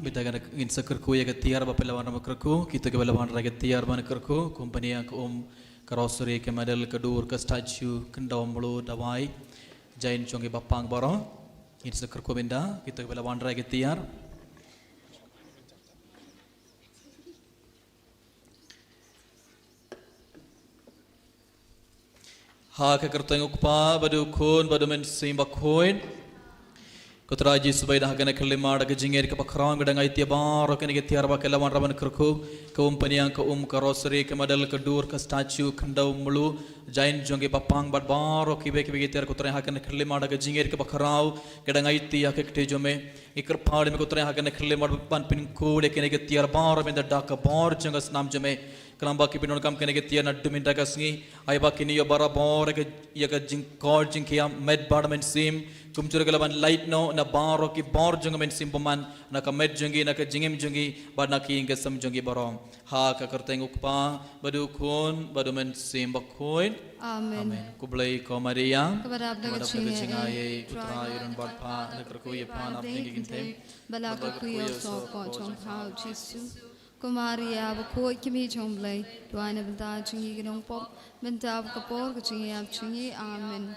Mynta ngin sa kyrkhu ïa ka tiar ba phi la wanrah ban kyrkhu. Kito kiba la wanrah ïa ka tiar ban kyrkhu, company ïa ka um, ka rosary, ka medal, ka dur, ka statue, khyndew, mlu, dawai, jaiñ jong ki bapang baroh. Ngin sa kyrkhu mynta, kito kiba la wanrah ïa ka tiar. Ha ka kyrteng u Kpa, bad u Khun, bad u Mynsiem Bakhuid. Ko Trai Jisu, ba ïa da ha kane ka khyllipmat da ka jingngeit kaba khraw, ngi dang aiti ïa baroh kine ki tiar ba ki la wanrah ban kyrkhu, ka um pynïang, ka um, ka rosary, ka medal, ka dur, ka statue, khyndew, mlu, jaiñ jong ki bapang, bad baroh kiwei kiwei ki tiar, ko Trai, ha kane ka khyllipmat da ka jingngeit kaba khraw, ngi dang aiti ïa ka kti jong me. Ngi kyrpad ïa me, ko Trai, ha kane ka khyllipmat ban pynkhuid ïa kine ki tiar baroh mynta da ka bor jong ka snam jong me. Khnang ba ki pyndonkam kine ki tiar naduh mynta ka sngi, ai ba kin ïoh barabor ïa ka, ïa ka jingkor jingkhiah met bad mynsiem, kumjuh ruh ka la ban lait noh na baroh ki bor jong ka mynsiem bymman, na ka met jong ki, na ka jingim jong ki, bad na ki ïing ki sem jong ki baroh. Ha ka kyrteng u Kpa, bad u Khun, bad u Mynsiem Bakhuid. Amen. Amen. Khublei ko Maria. Kaba dap da ka jingaiei, u Trai u don bad pha, la kyrkhu ïa pha na pdeng ki kynthei, bad la kyrkhu ïa u soh kpoh jong pha u Jisu. Ko Maria bakhuid, ka kmie jong u Blei, duwai na ka bynta jong ngi ki nongpop, mynta bad ka por ka jingïap jong ngi. Amen.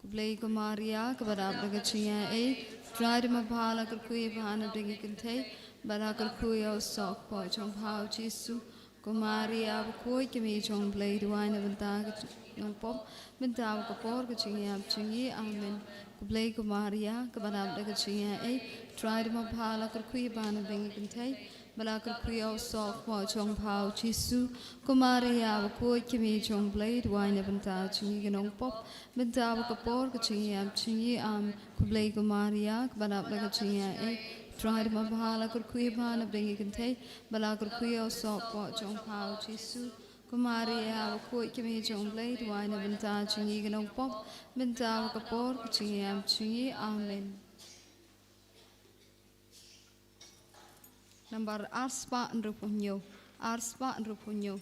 Khublei ko Maria, kaba dap da ka jingaiei, u Trai u don bad pha, la kyrkhu ïa pha na pdeng ki kynthei, bad la kyrkhu ïa u soh kpoh jong pha u Jisu. Ko Maria bakhuid, ka kmie jong u Blei, duwai na ka bynta ki nongpop, mynta bad ka por ka jingïap jong ngi. Amen. Khublei ko Maria, kaba dap da ka jingaiei, u Trai u don bad pha, la kyrkhu ïa pha na pdeng ki kynthei, bad la kyrkhu ïa u soh kpoh jong pha u Jisu. Ko Maria bakhuid, ka kmie jong u Blei, duwai na ka bynta jong ngi ki nongpop, mynta bad ka por ka jingïap jong ngi. Amen. Khublei ko Maria, kaba dap da ka jingaiei, u Trai u don bad pha, la kyrkhu ïa pha na pdeng ki kynthei, bad la kyrkhu ïa u soh kpoh jong pha u Jisu. Ko Maria bakhuid, ka kmie jong u Blei, duwai na ka bynta jong ngi ki nongpop, mynta bad ka por ka jingïap jong ngi. Amen. Nambar arspah hynriewphew hynñiew, arspah hynriewphew hynñiew.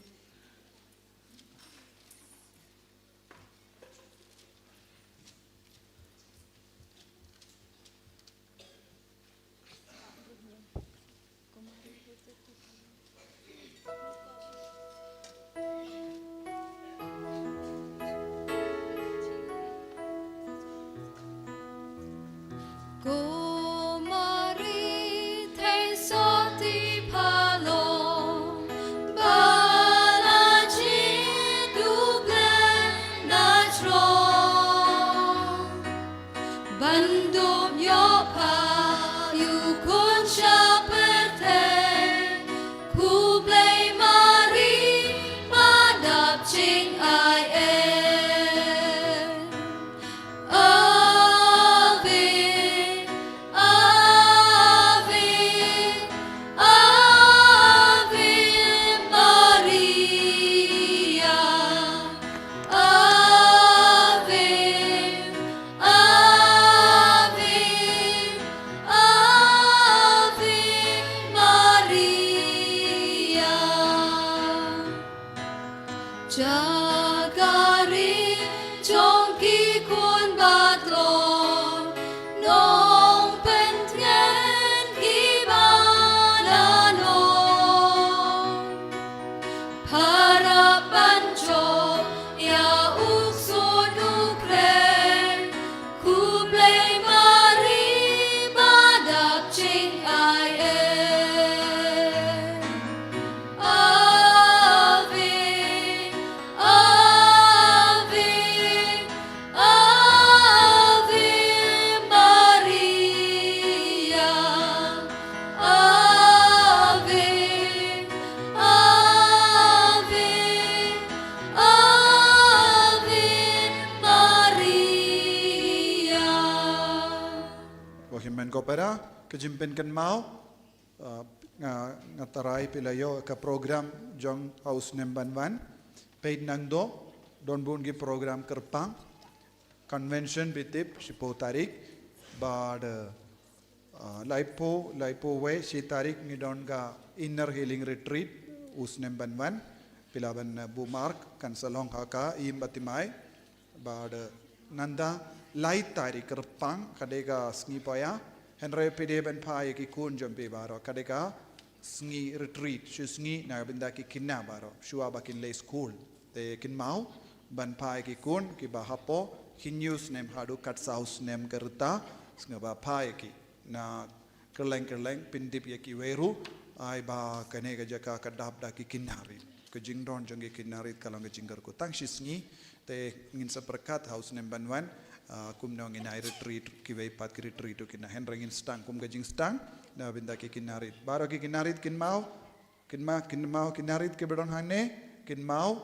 Ko Mari thei sotti pha long, ba la jied u Blei na jrong. Ban dup ïoh pha ïa u Khun sha pyrthei, khublei Mari, ma dap jingaiei. Ave, Ka jingpynkynmaw, uh, nga, nga tharai phi la ïoh ka program jong ha u snem ban wan. Peit nangto, don bun ki program kyrpang. Convention phi tip, shiphew tarik, bad, uh, laiphew, laiphew wei, shi tarik ngi don ka Inner Healing Retreat, u snem ban wan. Phi lah ban, uh, bookmark, kan sa long ha ka, im ba thymmai. Bad, uh, nangta lai tarik kyrpang, ka dei ka sngi Paya. Hynrei phi dei ban phai ïa ki khun jong phi baroh, ka dei ka sngi retreat, shisngi na ka bynta ki khynnah baroh, shuwa ba kin leit skul. Te kynmaw ban phai ïa ki khun kiba hapoh hynñiew snem haduh khatsaw snem ka rta, sngewbha phai ïa ki. Na kylleng kylleng pyndep ïa kiwei ruh, ai ba kane ka jaka ka dap da ki khynnah rit. Ka jingdon jong ki khynnah rit ka long ka jingkyrkhu. Tang shisngi, te ngin sa pyrkhat ha u snem ban wan, ah, kumno ngin ai retreat, kiwei pat ki retreat ruh ki na, hynrei ngin sdang kum ka jingsdang na bynta ki khynnah rit. Baroh ki khynnah rit kynmaw, kynmaw, kynmaw, khynnah rit kiba don hangne, kynmaw,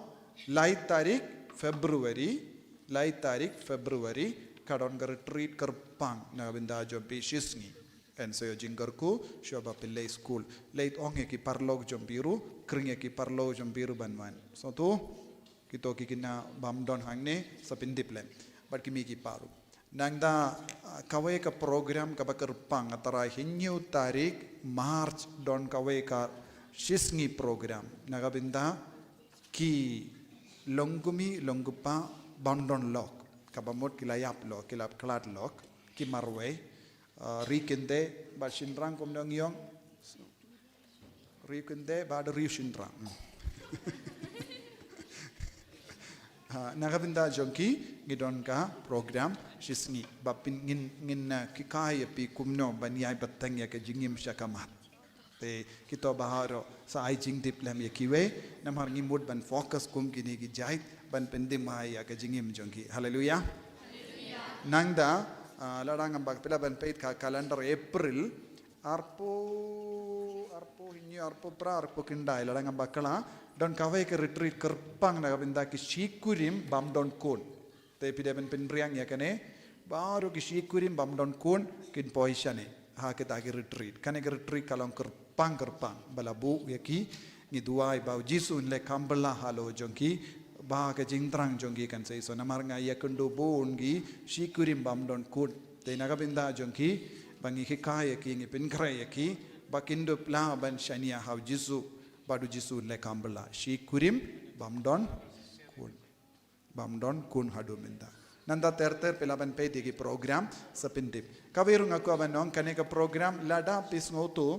lai tarik February, lai tarik February, ka don ka retreat kyrpang na bynta jong phi shisngi. Yn sa ïoh jingkyrkhu, shuwa ba phi leit skul. Leit ong ïa ki paralok jong phi ruh, khring ïa ki paralok jong phi ruh ban wan. Sngewthuh, kito ki khynnah bym don hangne, sa pyndep lem. Bad ki mei ki pa ruh. Nangta, ah, kawei ka program kaba kyrpang, nga tharai hynñiew tarik March don kawei ka shisngi program. Na ka bynta ki longkmie, longkpa bym don lok. Kaba mut ki la ïap lok, ki la khlad lok, ki marwei. Ah, ri kynthei bad shynrang kumno ngi ong. Ri kynthei bad ri shynrang. Hmm. Ha, na ka bynta jong ki, ngi don ka program shisngi. Ba pyn, ngin, ngin, ah, hikai ïa phi kumno ban ïai bteng ïa ka jingim sha ka mat. Te kito baroh sa ai jingtip lem ïa kiwei, namar ngi mut ban focus kum kine ki jait, ban pyndem ïa ka jingim jong ki. Haleluia. Nangta, ah, lada ngam bakla phi lah ban peit ka calendar April, arphew, arphew hynñiew, arphew phra, arphew khyndai, lada ngam bakla, don kawei ka retreat kyrpang na ka bynta ki shi kurim bym don khun. Te phi dei ban pynbiang ïa kane, baroh ki shi kurim bym don khun, kin poi shane ha kita ki retreat. Kane ka retreat ka long kyrpang kyrpang, ba la buh ïa ki, ngi duwai ba u Jisu un leh kam bylla halor jong ki, ba ka jingthrang jong ki kan sa isih. Namar nga ïakynduh bun ki shi kurim bym don khun. Te na ka bynta jong ki, ba ngi hikai ïa ki, ngi pynkhreh ïa ki, ba kin dup lah ban shaniah ha u Jisu, bad u Jisu un leh kam bylla. Shi kurim bym don khun. Bym don khun haduh mynta. Nangta ter ter phi lah ban peit ïa ki program sa pyndep. Kawei ruh nga kwah ban ong kane ka program lada phi sngewthuh,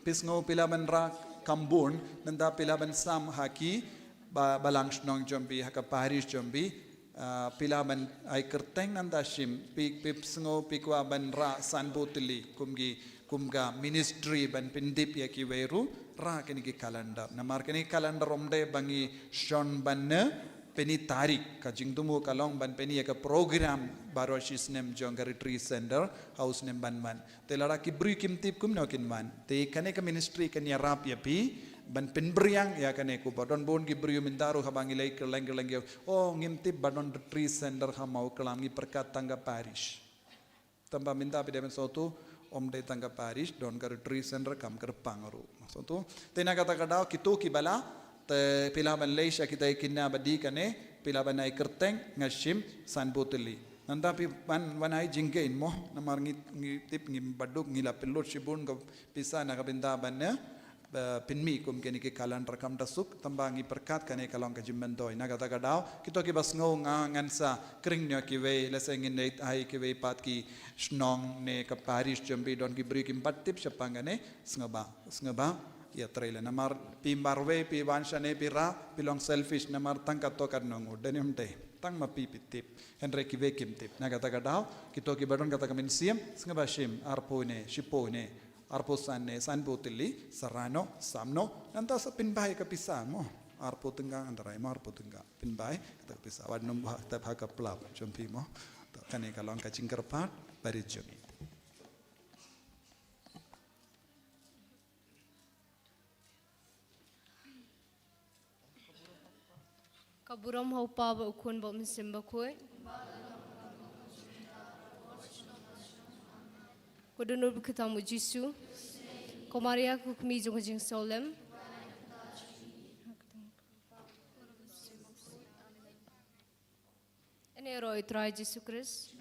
phi sngew phi lah ban rah kam bun, nangta phi lah ban sam ha ki ba, balang shnong jong phi, ha ka parish jong phi, ah, phi lah ban ai kyrteng nangta shim, phi, phi sngew phi kwah ban rah sanphew tylli, kum ki, kum ka ministry ban pyndep ïa kiwei ruh, rah kane ki calendar. Namar kane ki calendar ym dei ba ngi shon ban ne, pyni tarik, ka jingthmu ka long ban pyni ïa ka program baroh shi snem jong ka retreat center, ha u snem ban wan. Te lada ki briew kim tip kumno kin wan. Te kane ka ministry kan ïarap ïa phi, ban pynbiang ïa kane, kumba don bun ki briew mynta ruh haba ngi leit kylleng kylleng ki ong, oh, ngim tip ba don retreat center ha Mawklam, ngi pyrkhat tang ka parish. Tangba mynta phi dei ban sngewthuh, ym dei tang ka parish, don ka retreat center kam kyrpang ruh. Sngewthuh. Te na kata ka daw, kito kiba lah, te phi lah ban leit sha kita ki khynnah ba dih kane, phi lah ban ai kyrteng, nga shim sanphew tylli. Nangta phi ban, ban ai jingkheiñ mo, namar ngi, ngi tip ngi baduk ngi la pynlut shibun ka pisa na ka bynta ban ne, ba pynmih kum kine ki calendar kam da suk, tangba ngi pyrkhat kane ka long ka jingmyntoi. Na kata ka daw, kito kiba sngew nga ngan sa khring noh kiwei, lehse ngin leit ai kiwei pat ki shnong ne ka parish jong phi, don ki briew kim pat tip shaphang kane, sngewbha, sngewbha ïatrei leh. Namar phi marwei, phi wan shane, phi rah, phi long selfish, namar tang kato katno ngut, dei ne ym dei, tang ma phi phi tip, hynrei kiwei kim tip. Na kata ka daw, kito kiba don kata ka mynsiem, sngewbha shim, arphew ne, shiphew ne, arphew san ne, sanphew tylli, sa rah noh, sam noh, nangta sa pynbha ïa ka pisa mo. Arphew tyngka, ngan tharai mo arphew tyngka. Pynbha ïa kata ka pisa. Wat nym buh tep ha ka pla jong phi mo. To kane ka long ka jingkyrpad barit jong ngi. Ka burom ha u Kpa bad u Khun bad u Mynsiem Bakhuid. Ko Donor Bakhuid Tam u Jisu. Ko Maria ko Kmie jong ka Jingsngewlem. Ïaroh ïa u Trai Jisu Khrist.